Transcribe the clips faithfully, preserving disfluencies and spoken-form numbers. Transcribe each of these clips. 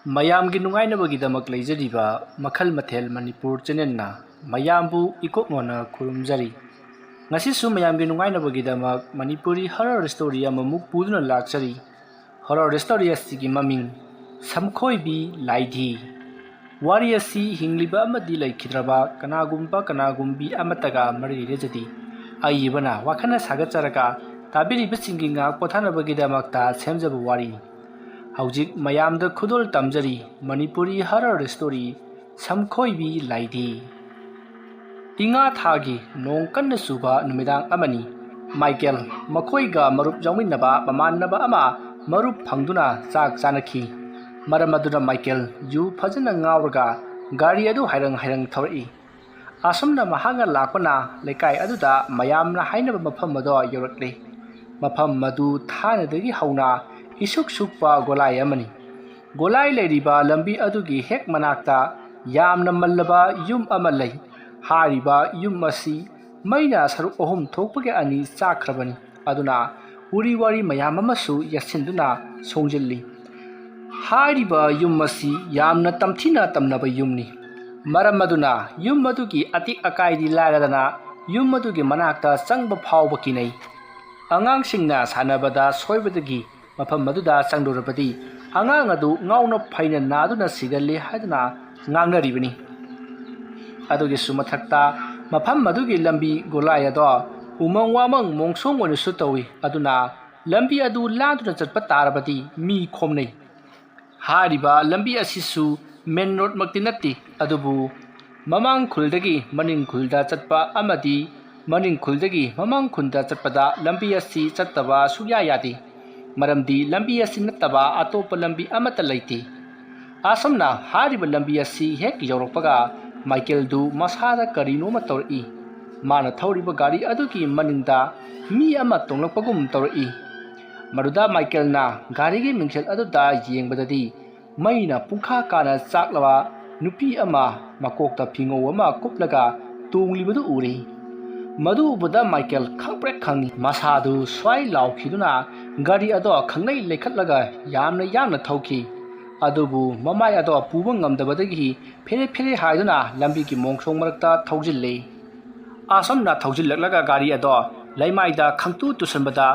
ꯃꯌꯥꯝꯒꯤ ꯅꯨꯡꯉꯥꯏꯅꯕꯒꯤꯗꯃꯛ ꯂꯩꯖꯔꯤꯕ ꯃꯈꯜ ꯃꯊꯦꯜ ꯃꯅꯤꯄꯨꯔ ꯆꯦꯅꯦꯜꯅ ꯃꯌꯥꯝꯕꯨ ꯏꯀꯣꯛꯅꯣꯅ ꯈꯨꯔꯨꯝꯖꯔꯤ꯫ ꯉꯁꯤꯁꯨ ꯃꯌꯥꯝꯒꯤ ꯅꯨꯡꯉꯥꯏꯅꯕꯒꯤꯗꯃꯛ ꯃꯅꯤꯄꯨꯔꯤ ꯍꯣꯔꯔ ꯁ꯭ꯇꯣꯔꯤ ꯑꯃꯃꯨꯛ ꯄꯨꯗꯨꯅ ꯂꯥꯛꯆꯔꯤ꯫ ꯍꯣꯔꯔ ꯁ꯭ꯇꯣꯔꯤ ꯑꯁꯤꯒꯤ ꯃꯃꯤꯡ ꯁꯝꯈꯣꯏꯕꯤ ꯂꯥꯏꯙꯤ꯫ ꯋꯥꯔꯤ ꯑꯁꯤ ꯍꯤꯡꯂꯤꯕ ꯑꯃꯗꯤ ꯂꯩꯈꯤꯗ꯭ꯔꯕ ꯀꯅꯥꯒꯨꯝꯕ ꯀꯅꯥꯒꯨꯝꯕꯤ ꯑꯃꯠꯇꯒ ꯃꯔꯤ ꯂꯩꯅꯖꯗꯦ꯫ ꯑꯏꯕꯅ ꯋꯥꯈꯜꯅ ꯁꯥꯒꯠꯆꯔꯒ ꯇꯥꯕꯤꯔꯤꯕꯁꯤꯡꯒꯤ ꯉꯥꯏꯍꯥꯛ ꯄꯣꯊꯥꯅꯕꯒꯤꯗꯃꯛꯇ ꯁꯦꯝꯖꯕ ꯋꯥꯔꯤꯅꯤ꯫ ꯍꯧꯖꯤꯛ ꯃꯌꯥꯝꯗ ꯈꯨꯗꯣꯜ ꯇꯝꯖꯔꯤ ꯃꯅꯤꯄꯨꯔꯤ ꯍꯣꯔꯔ ꯁ꯭ꯇꯣꯔꯤ ꯁꯝꯈꯣꯏꯕꯤ ꯂꯥꯏꯙꯤ꯫ ꯏꯉꯥ ꯊꯥꯒꯤ ꯅꯣꯡ ꯀꯟꯅ ꯆꯨꯕ ꯅꯨꯃꯤꯗꯥꯡ ꯑꯃꯅꯤ꯫ ꯃꯥꯏꯀꯦꯜ ꯃꯈꯣꯏꯒ ꯃꯔꯨꯞ ꯌꯥꯎꯃꯤꯟꯅꯕ ꯃꯃꯥꯟꯅꯕ ꯑꯃ ꯃꯔꯨꯞ ꯐꯪꯗꯨꯅ ꯆꯥꯛ ꯆꯥꯅꯈꯤ꯫ ꯃꯔꯝ ꯑꯗꯨꯅ ꯃꯥꯏꯀꯦꯜ ꯌꯨ ꯐꯖꯅ ꯉꯥꯎꯔꯒ ꯒꯥꯔꯤ ꯑꯗꯨ ꯍꯥꯏꯔꯪ ꯍꯥꯏꯔꯪ ꯊꯧꯔꯛꯏ꯫ ꯑꯁꯨꯝꯅ ꯃꯍꯥꯛꯅ ꯂꯥꯛꯄꯅ ꯂꯩꯀꯥꯏ ꯑꯗꯨꯗ ꯃꯌꯥꯝꯅ ꯍꯥꯏꯅꯕ ꯃꯐꯝ ꯑꯗꯣ ꯌꯧꯔꯛꯂꯦ꯫ ꯃꯐꯝ ꯑꯗꯨ ꯊꯥꯏꯅꯗꯒꯤ ꯍꯧꯅ ꯏꯁꯨꯛ ꯁꯨꯛꯄ ꯒꯣꯂꯥꯏ ꯑꯃꯅꯤ꯫ ꯒꯣꯂꯥꯏ ꯂꯩꯔꯤꯕ ꯂꯝꯕꯤ ꯑꯗꯨꯒꯤ ꯍꯦꯛ ꯃꯅꯥꯛꯇ ꯌꯥꯝꯅ ꯃꯜꯂꯕ ꯌꯨꯝ ꯑꯃ ꯂꯩ꯫ ꯍꯥꯏꯔꯤꯕ ꯌꯨꯝ ꯑꯁꯤ ꯃꯩꯅ ꯁꯔꯨꯛ ꯑꯍꯨꯝ ꯊꯣꯛꯄꯒꯤ ꯑꯅꯤ ꯆꯥꯛꯈ꯭ꯔꯕꯅꯤ꯫ ꯑꯗꯨꯅ ꯎꯔꯤ ꯋꯥꯔꯤ ꯃꯌꯥꯝ ꯑꯃꯁꯨ ꯌꯦꯠꯁꯤꯟꯗꯨꯅ ꯁꯣꯡꯖꯤꯜꯂꯤ꯫ ꯍꯥꯏꯔꯤꯕ ꯌꯨꯝ ꯑꯁꯤ ꯌꯥꯝꯅ ꯇꯝꯊꯤꯅ ꯇꯝꯅꯕ ꯌꯨꯝꯅꯤ꯫ ꯃꯔꯝ ꯑꯗꯨꯅ ꯌꯨꯝ ꯑꯗꯨꯒꯤ ꯑꯇꯦꯛ ꯑꯀꯥꯏꯗꯤ ꯂꯥꯏꯔꯗꯅ ꯌꯨꯝ ꯑꯗꯨꯒꯤ ꯃꯅꯥꯛꯇ ꯆꯪꯕ ꯐꯥꯎꯕ ꯀꯤꯅꯩ꯫ ꯑꯉꯥꯡꯁꯤꯡꯅ ꯁꯥꯟꯅꯕꯗ ꯁꯣꯏꯕꯗꯒꯤ ꯃꯐꯝ ꯑꯗꯨꯗ ꯆꯪꯂꯨꯔꯕꯗꯤ ꯑꯉꯥꯡ ꯑꯗꯨ ꯉꯥꯎꯅ ꯐꯩꯅ ꯅꯥꯗꯨꯅ ꯁꯤꯒꯜꯂꯤ ꯍꯥꯏꯗꯨꯅ ꯉꯥꯡꯅꯔꯤꯕꯅꯤ꯫ ꯑꯗꯨꯒꯤꯁꯨ ꯃꯊꯛꯇ ꯃꯐꯝ ꯑꯗꯨꯒꯤ ꯂꯝꯕꯤ ꯒꯣꯂꯥꯏ ꯑꯗꯣ ꯎꯃꯪ ꯋꯥꯃꯪ ꯃꯣꯡꯁꯣꯡ ꯑꯣꯏꯅꯁꯨ ꯇꯧꯏ꯫ ꯑꯗꯨꯅ ꯂꯝꯕꯤ ꯑꯗꯨ ꯂꯥꯟꯗꯨꯅ ꯆꯠꯄ ꯇꯥꯔꯕꯗꯤ ꯃꯤ ꯈꯣꯝꯅꯩ꯫ ꯍꯥꯏꯔꯤꯕ ꯂꯝꯕꯤ ꯑꯁꯤꯁꯨ ꯃꯦꯟ ꯔꯣꯗꯃꯛꯇꯤ ꯅꯠꯇꯦ, ꯑꯗꯨꯕꯨ ꯃꯃꯥꯡ ꯈꯨꯜꯗꯒꯤ ꯃꯅꯤꯡ ꯈꯨꯜꯗ ꯆꯠꯄ ꯑꯃꯗꯤ ꯃꯅꯤꯡ ꯈꯨꯜꯗꯒꯤ ꯃꯃꯥꯡ ꯈꯨꯜꯗ ꯆꯠꯄꯗ ꯂꯝꯕꯤ ꯑꯁꯤ ꯆꯠꯇꯕ ꯁꯨꯛꯌꯥ ꯌꯥꯗꯦ꯫ ꯃꯔꯝꯗꯤ ꯂꯝꯕꯤ ꯑꯁꯤ ꯅꯠꯇꯕ ꯑꯇꯣꯞꯄ ꯂꯝꯕꯤ ꯑꯃꯠꯇ ꯂꯩꯇꯦ꯫ ꯑꯁꯨꯝꯅ ꯍꯥꯏꯔꯤꯕ ꯂꯝꯕꯤ ꯑꯁꯤ ꯍꯦꯛ ꯌꯧꯔꯛꯄꯒ ꯃꯥꯏꯀꯦꯜꯗꯨ ꯃꯁꯥꯗ ꯀꯔꯤꯅꯣꯃ ꯇꯧꯔꯛꯏ꯫ ꯃꯥꯅ ꯊꯧꯔꯤꯕ ꯒꯥꯔꯤ ꯑꯗꯨꯒꯤ ꯃꯅꯤꯡꯗ ꯃꯤ ꯑꯃ ꯇꯣꯡꯂꯛꯄꯒꯨꯝ ꯇꯧꯔꯛꯏ꯫ ꯃꯗꯨꯗ ꯃꯥꯏꯀꯦꯜꯅ ꯒꯥꯔꯤꯒꯤ ꯃꯤꯡꯁꯦꯜ ꯑꯗꯨꯗ ꯌꯦꯡꯕꯗꯗꯤ ꯃꯩꯅ ꯄꯨꯡꯈꯥ ꯀꯥꯅ ꯆꯥꯛꯂꯕ ꯅꯨꯄꯤ ꯑꯃ ꯃꯀꯣꯛꯇ ꯐꯤꯉꯧ ꯑꯃ ꯀꯨꯞꯂꯒ ꯇꯣꯡꯂꯤꯕꯗꯨ ꯎꯔꯦ꯫ ꯃꯗꯨ ꯎꯕꯗ ꯃꯥꯏꯀꯦꯜ ꯈꯪꯄ꯭ꯔꯦꯛ ꯈꯪꯉꯤ꯫ ꯃꯁꯥꯗꯨ ꯁ꯭ꯋꯥꯏ ꯂꯥꯎꯈꯤꯗꯨꯅ ꯒꯥꯔꯤ ꯑꯗꯣ ꯈꯪꯂꯩ ꯂꯩꯈꯠꯂꯒ ꯌꯥꯝꯅ ꯌꯥꯡꯅ ꯊꯧꯈꯤ꯫ ꯑꯗꯨꯕꯨ ꯃꯃꯥꯏ ꯑꯗꯣ ꯄꯨꯕ ꯉꯝꯗꯕꯗꯒꯤ ꯐꯦꯔꯦ ꯐꯦꯔꯦ ꯍꯥꯏꯗꯨꯅ ꯂꯝꯕꯤꯒꯤ ꯃꯣꯡꯁꯣꯡ ꯃꯔꯛꯇ ꯊꯧꯖꯤꯜꯂꯤ꯫ ꯑꯁꯨꯝꯅ ꯊꯧꯖꯤꯜꯂꯛꯂꯒ ꯒꯥꯔꯤ ꯑꯗꯣ ꯂꯩꯃꯥꯏꯗ ꯈꯪꯇꯨ ꯇꯨꯁꯟꯕꯗ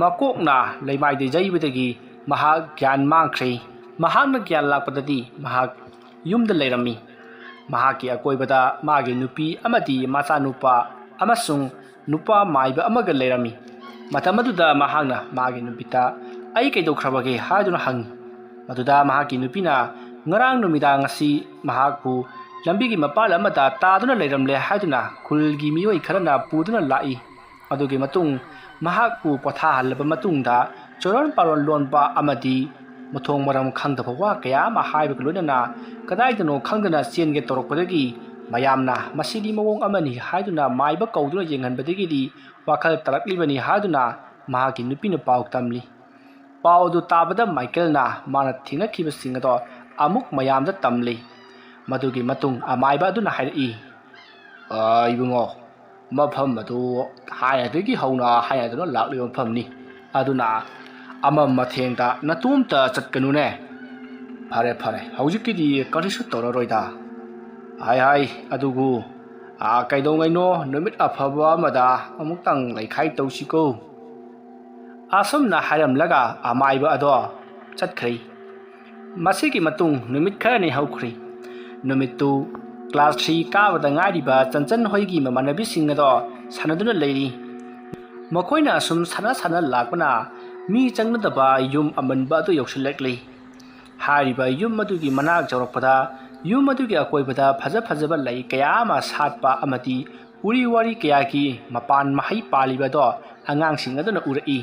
ꯃꯀꯣꯛꯅ ꯂꯩꯃꯥꯏꯗ ꯌꯩꯕꯗꯒꯤ ꯃꯍꯥꯛ ꯒ꯭ꯌꯥꯟ ꯃꯥꯡꯈ꯭ꯔꯦ꯫ ꯃꯍꯥꯛꯅ ꯒ꯭ꯌꯥꯟ ꯂꯥꯛꯄꯗꯗꯤ ꯃꯍꯥꯛ ꯌꯨꯝꯗ ꯂꯩꯔꯝꯃꯤ꯫ ꯃꯍꯥꯛꯀꯤ ꯑꯀꯣꯏꯕꯗ ꯃꯥꯒꯤ ꯅꯨꯄꯤ ꯑꯃꯗꯤ ꯃꯆꯥꯅꯨꯄꯥ ꯑꯃꯁꯨꯡ ꯅꯨꯄꯥ ꯃꯥꯏꯕ ꯑꯃꯒ ꯂꯩꯔꯝꯃꯤ꯫ ꯃꯇꯝ ꯑꯗꯨꯗ ꯃꯍꯥꯛꯅ ꯃꯥꯒꯤ ꯅꯨꯄꯤꯗ "ꯑꯩ ꯀꯩꯗꯧꯈ꯭ꯔꯕꯒꯦ?" ꯍꯥꯏꯗꯨꯅ ꯍꯪꯉꯤ꯫ ꯃꯗꯨꯗ ꯃꯍꯥꯛꯀꯤ ꯅꯨꯄꯤꯅ ꯉꯔꯥꯡ ꯅꯨꯃꯤꯗꯥꯡ ꯑꯁꯤ ꯃꯍꯥꯛꯄꯨ ꯂꯝꯕꯤꯒꯤ ꯃꯄꯥꯜ ꯑꯃꯗ ꯇꯥꯗꯨꯅ ꯂꯩꯔꯝꯂꯦ ꯍꯥꯏꯗꯨꯅ ꯈꯨꯜꯒꯤ ꯃꯤꯑꯣꯏ ꯈꯔꯅ ꯄꯨꯗꯨꯅ ꯂꯥꯛꯏ꯫ ꯑꯗꯨꯒꯤ ꯃꯇꯨꯡ ꯃꯍꯥꯛꯄꯨ ꯄꯣꯊꯥꯍꯜꯂꯕ ꯃꯇꯨꯡꯗ ꯆꯨꯔꯣꯟ ꯄꯥꯔꯣꯟ ꯂꯣꯟꯕ ꯑꯃꯗꯤ ꯃꯊꯣꯡ ꯃꯔꯝ ꯈꯪꯗꯕ ꯋꯥ ꯀꯌꯥ ꯑꯃ ꯍꯥꯏꯕꯒ ꯂꯣꯏꯅꯅ ꯀꯗꯥꯏꯗꯅꯣ ꯈꯪꯗꯅ ꯆꯦꯟꯒꯦ ꯇꯧꯔꯛꯄꯗꯒꯤ ꯃꯌꯥꯝꯅ "ꯃꯁꯤꯗꯤ ꯃꯑꯣꯡ ꯑꯃꯅꯤ" ꯍꯥꯏꯗꯨꯅ ꯃꯥꯏꯕ ꯀꯧꯗꯨꯅ ꯌꯦꯡꯍꯟꯕꯗꯒꯤꯗꯤ ꯋꯥꯈꯜ ꯇꯥꯔꯛꯂꯤꯕꯅꯤ ꯍꯥꯏꯗꯨꯅ ꯃꯍꯥꯛꯀꯤ ꯅꯨꯄꯤꯅ ꯄꯥꯎ ꯇꯝꯂꯤ꯫ ꯄꯥꯎ ꯑꯗꯨ ꯇꯥꯕꯗ ꯃꯥꯏꯀꯦꯜꯅ ꯃꯥꯅ ꯊꯦꯡꯅꯈꯤꯕꯁꯤꯡ ꯑꯗꯣ ꯑꯃꯨꯛ ꯃꯌꯥꯝꯗ ꯇꯝꯂꯤ꯫ ꯃꯗꯨꯒꯤ ꯃꯇꯨꯡ ꯑꯃꯥꯏꯕ ꯑꯗꯨꯅ ꯍꯥꯏꯔꯛꯏ, "ꯑ, ꯏꯕꯨꯡꯉꯣ, ꯃꯐꯝ ꯑꯗꯨ ꯍꯥꯟꯅꯗꯒꯤ ꯍꯧꯅ ꯍꯥꯏꯅꯗꯨꯅ ꯂꯥꯛꯂꯤꯕ ꯃꯐꯝꯅꯤ꯫ ꯑꯗꯨꯅ ꯑꯃꯝ ꯑꯊꯦꯡꯗ ꯅꯇꯣꯝꯇ ꯆꯠꯀꯅꯨꯅꯦ꯫ ꯐꯔꯦ, ꯐꯔꯦ, ꯍꯧꯖꯤꯛꯀꯤꯗꯤ ꯀꯔꯤꯁꯨ ꯇꯧꯔꯔꯣꯏꯗ꯫ ꯍꯥꯏ, ꯍꯥꯏ, ꯑꯗꯨꯕꯨ, ꯑ, ꯀꯩꯗꯧꯉꯩꯅꯣ ꯅꯨꯃꯤꯠ ꯑꯐꯕ ꯑꯃꯗ ꯑꯃꯨꯛꯇꯪ ꯂꯩꯈꯥꯏ ꯇꯧꯁꯤꯀꯣ"꯫ ꯑꯁꯨꯝꯅ ꯍꯥꯏꯔꯝꯂꯒ ꯑꯃꯥꯏꯕ ꯑꯗꯣ ꯆꯠꯈ꯭ꯔꯦ꯫ ꯃꯁꯤꯒꯤ ꯃꯇꯨꯡ ꯅꯨꯃꯤꯠ ꯈꯔꯅꯤ ꯍꯧꯈ꯭ꯔꯦ꯫ ꯅꯨꯃꯤꯠꯇꯨ class three ꯀꯥꯕꯗ ꯉꯥꯏꯔꯤꯕ ꯆꯟꯆꯟ ꯍꯣꯏꯒꯤ ꯃꯃꯥꯟꯅꯕꯤꯁꯤꯡ ꯑꯗꯣ ꯁꯥꯟꯅꯗꯨꯅ ꯂꯩꯔꯤ꯫ ꯃꯈꯣꯏꯅ ꯑꯁꯨꯝ ꯁꯥꯟꯅ ꯁꯥꯟꯅ ꯂꯥꯛꯄꯅ ꯃꯤ ꯆꯪꯅꯗꯕ ꯌꯨꯝ ꯑꯃꯟꯕ ꯑꯗꯨ ꯌꯧꯁꯤꯜꯂꯛꯂꯤ꯫ ꯍꯥꯏꯔꯤꯕ ꯌꯨꯝ ꯑꯗꯨꯒꯤ ꯃꯅꯥꯛ ꯌꯧꯔꯛꯄꯗ ꯌꯨꯝ ꯑꯗꯨꯒꯤ ꯑꯀꯣꯏꯕꯗ ꯐꯖ ꯐꯖꯕ ꯂꯩ ꯀꯌꯥ ꯑꯃ ꯁꯥꯠꯄ ꯑꯃꯗꯤ ꯎꯔꯤ ꯋꯥꯔꯤ ꯀꯌꯥꯒꯤ ꯃꯄꯥꯟ ꯃꯍꯩ ꯄꯥꯜꯂꯤꯕꯗꯣ ꯑꯉꯥꯡꯁꯤꯡ ꯑꯗꯨꯅ ꯎꯔꯛꯏ꯫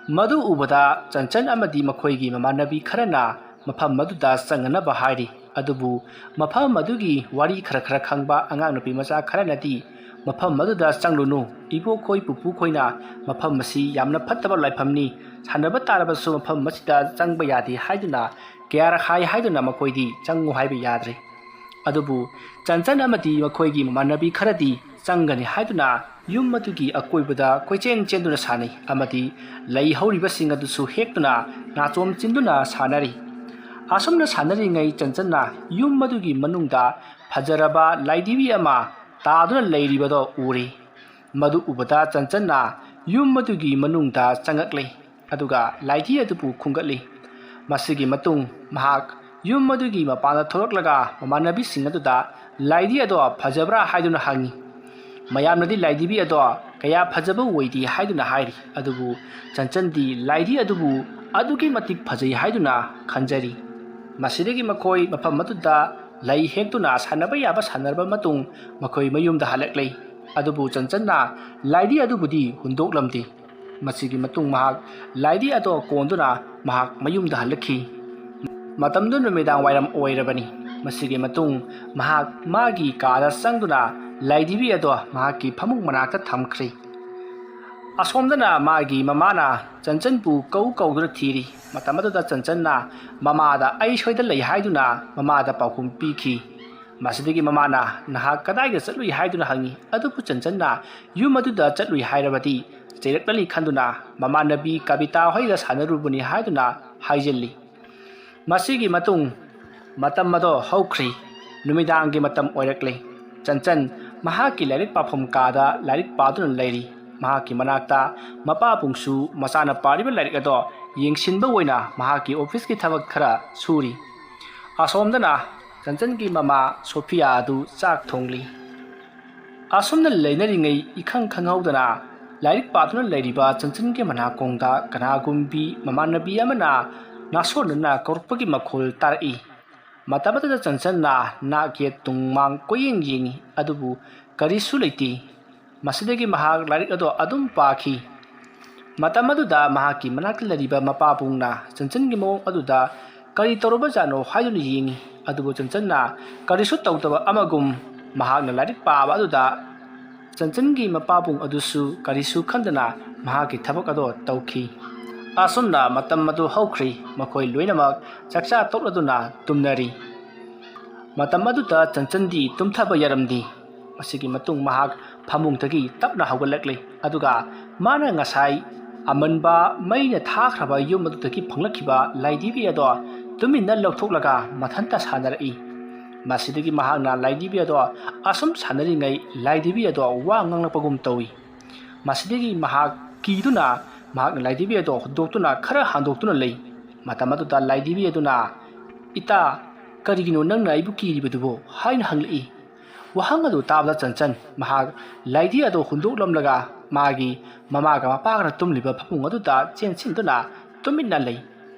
ꯃꯗꯨ ꯎꯕꯗ ꯆꯟꯆꯟ ꯑꯃꯗꯤ ꯃꯈꯣꯏꯒꯤ ꯃꯃꯥꯟꯅꯕꯤ ꯈꯔꯅ ꯃꯐꯝ ꯑꯗꯨꯗ ꯆꯪꯅꯅꯕ ꯍꯥꯏꯔꯤ꯫ ꯑꯗꯨꯕꯨ ꯃꯐꯝ ꯑꯗꯨꯒꯤ ꯋꯥꯔꯤ ꯈꯔ ꯈꯔ ꯈꯪꯕ ꯑꯉꯥꯡ ꯅꯨꯄꯤ ꯃꯆꯥ ꯈꯔꯅꯗꯤ, "ꯃꯐꯝ ꯑꯗꯨꯗ ꯆꯪꯂꯨꯅꯨ, ꯏꯕꯣꯛꯈꯣꯏ ꯄꯨꯄꯨꯈꯣꯏꯅ ꯃꯐꯝ ꯑꯁꯤ ꯌꯥꯝꯅ ꯐꯠꯇꯕ ꯂꯥꯏꯐꯝꯅꯤ, ꯁꯥꯟꯅꯕ ꯇꯥꯔꯕꯁꯨ ꯃꯐꯝ ꯑꯁꯤꯗ ꯆꯪꯕ ꯌꯥꯗꯦ" ꯍꯥꯏꯗꯨꯅ ꯀꯌꯥꯔꯛ ꯍꯥꯏ ꯍꯥꯏꯗꯨꯅ ꯃꯈꯣꯏꯗꯤ ꯆꯪꯉꯨ ꯍꯥꯏꯕ ꯌꯥꯗ꯭ꯔꯦ꯫ ꯑꯗꯨꯕꯨ ꯆꯟꯆꯟ ꯑꯃꯗꯤ ꯃꯈꯣꯏꯒꯤ ꯃꯃꯥꯟꯅꯕꯤ ꯈꯔꯗꯤ ꯆꯪꯒꯅꯤ ꯍꯥꯏꯗꯨꯅ ꯌꯨꯝ ꯑꯗꯨꯒꯤ ꯑꯀꯣꯏꯕꯗ ꯀꯣꯏꯆꯦꯟ ꯆꯦꯟꯗꯨꯅ ꯁꯥꯟꯅꯩ ꯑꯃꯗꯤ ꯂꯩ ꯍꯧꯔꯤꯕꯁꯤꯡ ꯑꯗꯨꯁꯨ ꯍꯦꯛꯇꯨꯅ ꯅꯥꯆꯣꯝ ꯆꯤꯟꯗꯨꯅ ꯁꯥꯟꯅꯔꯤ꯫ ꯑꯁꯨꯝꯅ ꯁꯥꯟꯅꯔꯤꯉꯩ ꯆꯟꯆꯟꯅ ꯌꯨꯝ ꯑꯗꯨꯒꯤ ꯃꯅꯨꯡꯗ ꯐꯖꯔꯕ ꯂꯥꯏꯙꯤꯕꯤ ꯑꯃ ꯇꯥꯗꯨꯅ ꯂꯩꯔꯤꯕꯗꯣ ꯎꯔꯤ꯫ ꯃꯗꯨ ꯎꯕꯗ ꯆꯟꯆꯟꯅ ꯌꯨꯝ ꯑꯗꯨꯒꯤ ꯃꯅꯨꯡꯗ ꯆꯪꯉꯛꯂꯤ, ꯑꯗꯨꯒ ꯂꯥꯏꯙꯤ ꯑꯗꯨꯕꯨ ꯈꯨꯝꯒꯠꯂꯤ꯫ ꯃꯁꯤꯒꯤ ꯃꯇꯨꯡ ꯃꯍꯥꯛ ꯌꯨꯝ ꯑꯗꯨꯒꯤ ꯃꯄꯥꯟꯗ ꯊꯣꯛꯂꯛꯂꯒ ꯃꯃꯥꯟꯅꯕꯤꯁꯤꯡ ꯑꯗꯨꯗ ꯂꯥꯏꯙꯤ ꯑꯗꯣ ꯐꯖꯕ꯭ꯔꯥ ꯍꯥꯏꯗꯨꯅ ꯍꯪꯉꯤ꯫ ꯃꯌꯥꯝꯅꯗꯤ ꯂꯥꯏꯙꯤꯕꯤ ꯑꯗꯣ ꯀꯌꯥ ꯐꯖꯕ ꯑꯣꯏꯗꯦ ꯍꯥꯏꯗꯨꯅ ꯍꯥꯏꯔꯤ, ꯑꯗꯨꯕꯨ ꯆꯟꯆꯟꯗꯤ ꯂꯥꯏꯙꯤ ꯑꯗꯨꯕꯨ ꯑꯗꯨꯛꯀꯤ ꯃꯇꯤꯛ ꯐꯖꯩ ꯍꯥꯏꯗꯨꯅ ꯈꯟꯖꯔꯤ꯫ ꯃꯁꯤꯗꯒꯤ ꯃꯈꯣꯏ ꯃꯐꯝ ꯑꯗꯨꯗ ꯂꯩ ꯍꯦꯛꯇꯨꯅ ꯁꯥꯟꯅꯕ ꯌꯥꯕ ꯁꯥꯟꯅꯔꯕ ꯃꯇꯨꯡ ꯃꯈꯣꯏ ꯃꯌꯨꯝꯗ ꯍꯜꯂꯛꯂꯦ꯫ ꯑꯗꯨꯕꯨ ꯆꯟꯆꯟꯅ ꯂꯥꯏꯙꯤ ꯑꯗꯨꯕꯨꯗꯤ ꯍꯨꯟꯗꯣꯛꯂꯝꯗꯦ꯫ ꯃꯁꯤꯒꯤ ꯃꯇꯨꯡ ꯃꯍꯥꯛ ꯂꯥꯏꯙꯤ ꯑꯗꯣ ꯀꯣꯟꯗꯨꯅ ꯃꯍꯥꯛ ꯃꯌꯨꯝꯗ ꯍꯜꯂꯛꯈꯤ꯫ ꯃꯇꯝꯗꯨ ꯅꯨꯃꯤꯗꯥꯡ ꯋꯥꯏꯔꯝ ꯑꯣꯏꯔꯕꯅꯤ꯫ ꯃꯁꯤꯒꯤ ꯃꯇꯨꯡ ꯃꯍꯥꯛ ꯃꯥꯒꯤ ꯀꯥꯗ ꯆꯪꯗꯨꯅ ꯂꯥꯏꯙꯤꯕꯤ ꯑꯗꯣ ꯃꯍꯥꯛꯀꯤ ꯐꯃꯨꯡ ꯃꯅꯥꯛꯇ ꯊꯝꯈ꯭ꯔꯦ꯫ ꯑꯁꯣꯝꯗꯅ ꯃꯥꯒꯤ ꯃꯃꯥꯅ ꯆꯟꯆꯟꯕꯨ ꯀꯧ ꯀꯧꯗꯨꯅ ꯊꯤꯔꯤ꯫ ꯃꯇꯝ ꯑꯗꯨꯗ ꯆꯟꯆꯟꯅ ꯃꯃꯥꯗ "ꯑꯩ ꯁꯣꯏꯗ ꯂꯩ" ꯍꯥꯏꯗꯨꯅ ꯃꯃꯥꯗ ꯄꯥꯎꯈꯨꯝ ꯄꯤꯈꯤ꯫ ꯃꯁꯤꯗꯒꯤ ꯃꯃꯥꯅ "ꯅꯍꯥꯛ ꯀꯗꯥꯏꯗ ꯆꯠꯂꯨꯏ?" ꯍꯥꯏꯗꯨꯅ ꯍꯪꯉꯤ꯫ ꯑꯗꯨꯕꯨ ꯆꯟꯆꯟꯅ ꯌꯨꯝ ꯑꯗꯨꯗ ꯆꯠꯂꯨꯏ ꯍꯥꯏꯔꯕꯗꯤ ꯆꯩꯔꯛꯂꯅꯤ ꯈꯟꯗꯨꯅ ꯃꯃꯥꯟꯅꯕꯤ ꯀꯕꯤꯇꯥ ꯍꯣꯏꯒ ꯁꯥꯟꯅꯔꯨꯕꯅꯤ ꯍꯥꯏꯗꯨꯅ ꯍꯥꯏꯖꯤꯜꯂꯤ꯫ ꯃꯁꯤꯒꯤ ꯃꯇꯨꯡ ꯃꯇꯝ ꯑꯗꯣ ꯍꯧꯈ꯭ꯔꯦ꯫ ꯅꯨꯃꯤꯗꯥꯡꯒꯤ ꯃꯇꯝ ꯑꯣꯏꯔꯛꯂꯦ꯫ ꯆꯟꯆꯟ ꯃꯍꯥꯛꯀꯤ ꯂꯥꯏꯔꯤꯛ ꯄꯥꯐꯝ ꯀꯥꯗ ꯂꯥꯏꯔꯤꯛ ꯄꯥꯗꯨꯅ ꯂꯩꯔꯤ꯫ ꯃꯍꯥꯛꯀꯤ ꯃꯅꯥꯛꯇ ꯃꯄꯥꯕꯨꯡꯁꯨ ꯃꯆꯥꯅ ꯄꯥꯔꯤꯕ ꯂꯥꯏꯔꯤꯛ ꯑꯗꯣ ꯌꯦꯡꯁꯤꯟꯕ ꯑꯣꯏꯅ ꯃꯍꯥꯛꯀꯤ ꯑꯣꯐꯤꯁꯀꯤ ꯊꯕꯛ ꯈꯔ ꯁꯨꯔꯤ꯫ ꯑꯁꯣꯝꯗꯅ ꯆꯟꯆꯟꯒꯤ ꯃꯃꯥ ꯁꯣꯐꯤꯌꯥ ꯑꯗꯨ ꯆꯥꯛ ꯊꯣꯡꯂꯤ꯫ ꯑꯁꯨꯝꯅ ꯂꯩꯅꯔꯤꯉꯩ ꯏꯈꯪ ꯈꯪꯍꯧꯗꯅ ꯂꯥꯏꯔꯤꯛ ꯄꯥꯗꯨꯅ ꯂꯩꯔꯤꯕ ꯆꯟꯆꯟꯒꯤ ꯃꯅꯥꯀꯣꯡꯗ ꯀꯅꯥꯒꯨꯝꯕꯤ ꯃꯃꯥꯟꯅꯕꯤ ꯑꯃꯅ ꯅꯥꯁꯣꯟꯅꯅ ꯀꯧꯔꯛꯄꯒꯤ ꯃꯈꯣꯜ ꯇꯥꯔꯛꯏ꯫ ꯃꯇꯝ ꯑꯗꯨꯗ ꯆꯟꯆꯟꯅ ꯅꯥꯛ ꯌꯦꯠ ꯇꯨꯡ ꯃꯥꯡ ꯀꯣꯏꯌꯦꯡ ꯌꯦꯡꯉꯤ, ꯑꯗꯨꯕꯨ ꯀꯔꯤꯁꯨ ꯂꯩꯇꯦ꯫ ꯃꯁꯤꯗꯒꯤ ꯃꯍꯥꯛ ꯂꯥꯏꯔꯤꯛ ꯑꯗꯨ ꯑꯗꯨꯝ ꯄꯥꯈꯤ꯫ ꯃꯇꯝ ꯑꯗꯨꯗ ꯃꯍꯥꯛꯀꯤ ꯃꯅꯥꯛꯇ ꯂꯩꯔꯤꯕ ꯃꯄꯥꯕꯨꯡꯅ ꯆꯟꯆꯟꯒꯤ ꯃꯑꯣꯡ ꯑꯗꯨꯗ ꯀꯔꯤ ꯇꯧꯔꯕꯖꯥꯠꯅꯣ ꯍꯥꯏꯗꯨꯅ ꯌꯦꯡꯉꯤ꯫ ꯑꯗꯨꯕꯨ ꯆꯟꯆꯟꯅ ꯀꯔꯤꯁꯨ ꯇꯧꯗꯕ ꯑꯃꯒꯨꯝ ꯃꯍꯥꯛꯅ ꯂꯥꯏꯔꯤꯛ ꯄꯥꯕ ꯑꯗꯨꯗ ꯆꯟꯆꯟꯒꯤ ꯃꯄꯥꯕꯨꯡ ꯑꯗꯨꯁꯨ ꯀꯔꯤꯁꯨ ꯈꯟꯗꯅ ꯃꯍꯥꯛꯀꯤ ꯊꯕꯛ ꯑꯗꯨ ꯇꯧꯈꯤ꯫ ꯑꯁꯨꯝꯅ ꯃꯇꯝ ꯑꯗꯨ ꯍꯧꯈ꯭ꯔꯤ꯫ ꯃꯈꯣꯏ ꯂꯣꯏꯅꯃꯛ ꯆꯥꯛꯆꯥ ꯇꯣꯛꯂꯗꯨꯅ ꯇꯨꯝꯅꯔꯤ꯫ ꯃꯇꯝ ꯑꯗꯨꯗ ꯆꯟꯆꯟꯗꯤ ꯇꯨꯝꯊꯕ ꯌꯥꯔꯝꯗꯦ꯫ ꯃꯁꯤꯒꯤ ꯃꯇꯨꯡ ꯃꯍꯥꯛ ꯐꯃꯨꯡꯗꯒꯤ ꯇꯞꯅ ꯍꯧꯒꯠꯂꯛꯂꯦ, ꯑꯗꯨꯒ ꯃꯥꯅ ꯉꯁꯥꯏ ꯑꯃꯟꯕ ꯃꯩꯅ ꯊꯥꯈ꯭ꯔꯕ ꯌꯨꯝ ꯑꯗꯨꯗꯒꯤ ꯐꯪꯂꯛꯈꯤꯕ ꯂꯥꯏꯙꯤꯕꯤ ꯑꯗꯣ ꯇꯨꯃꯤꯟꯅ ꯂꯧꯊꯣꯛꯂꯒ ꯃꯊꯟꯇ ꯁꯥꯟꯅꯔꯛꯏ꯫ ꯃꯁꯤꯗꯒꯤ ꯃꯍꯥꯛꯅ ꯂꯥꯏꯙꯤꯕꯤ ꯑꯗꯣ ꯑꯁꯨꯝ ꯁꯥꯟꯅꯔꯤꯉꯩ ꯂꯥꯏꯙꯤꯕꯤ ꯑꯗꯣ ꯋꯥ ꯉꯥꯡꯂꯛꯄꯒꯨꯝ ꯇꯧꯏ꯫ ꯃꯁꯤꯗꯒꯤ ꯃꯍꯥꯛ ꯀꯤꯗꯨꯅ ꯃꯍꯥꯛꯅ ꯂꯥꯏꯙꯤꯕꯤ ꯑꯗꯣ ꯍꯨꯟꯗꯣꯛꯇꯨꯅ ꯈꯔ ꯍꯥꯡꯗꯣꯛꯇꯨꯅ ꯂꯩ꯫ ꯃꯇꯝ ꯑꯗꯨꯗ ꯂꯥꯏꯙꯤꯕꯤ ꯑꯗꯨꯅ, "ꯏꯇꯥ, ꯀꯔꯤꯒꯤꯅꯣ ꯅꯪꯅ ꯑꯩꯕꯨ ꯀꯤꯔꯤꯕꯗꯨꯕꯣ?" ꯍꯥꯏꯅ ꯍꯪꯂꯛꯏ꯫ ꯋꯥꯍꯪ ꯑꯗꯨ ꯇꯥꯕꯗ ꯆꯟꯆꯟ ꯃꯍꯥꯛ ꯂꯥꯏꯙꯤ ꯑꯗꯨ ꯍꯨꯟꯗꯣꯛꯂꯝꯂꯒ ꯃꯥꯒꯤ ꯃꯃꯥꯒ ꯃꯄꯥꯒꯅ ꯇꯨꯝꯂꯤꯕ ꯐꯃꯨꯡ ꯑꯗꯨꯗ ꯆꯦꯟꯁꯤꯟꯗꯨꯅ ꯇꯨꯃꯤꯟꯅ ꯂꯩ꯫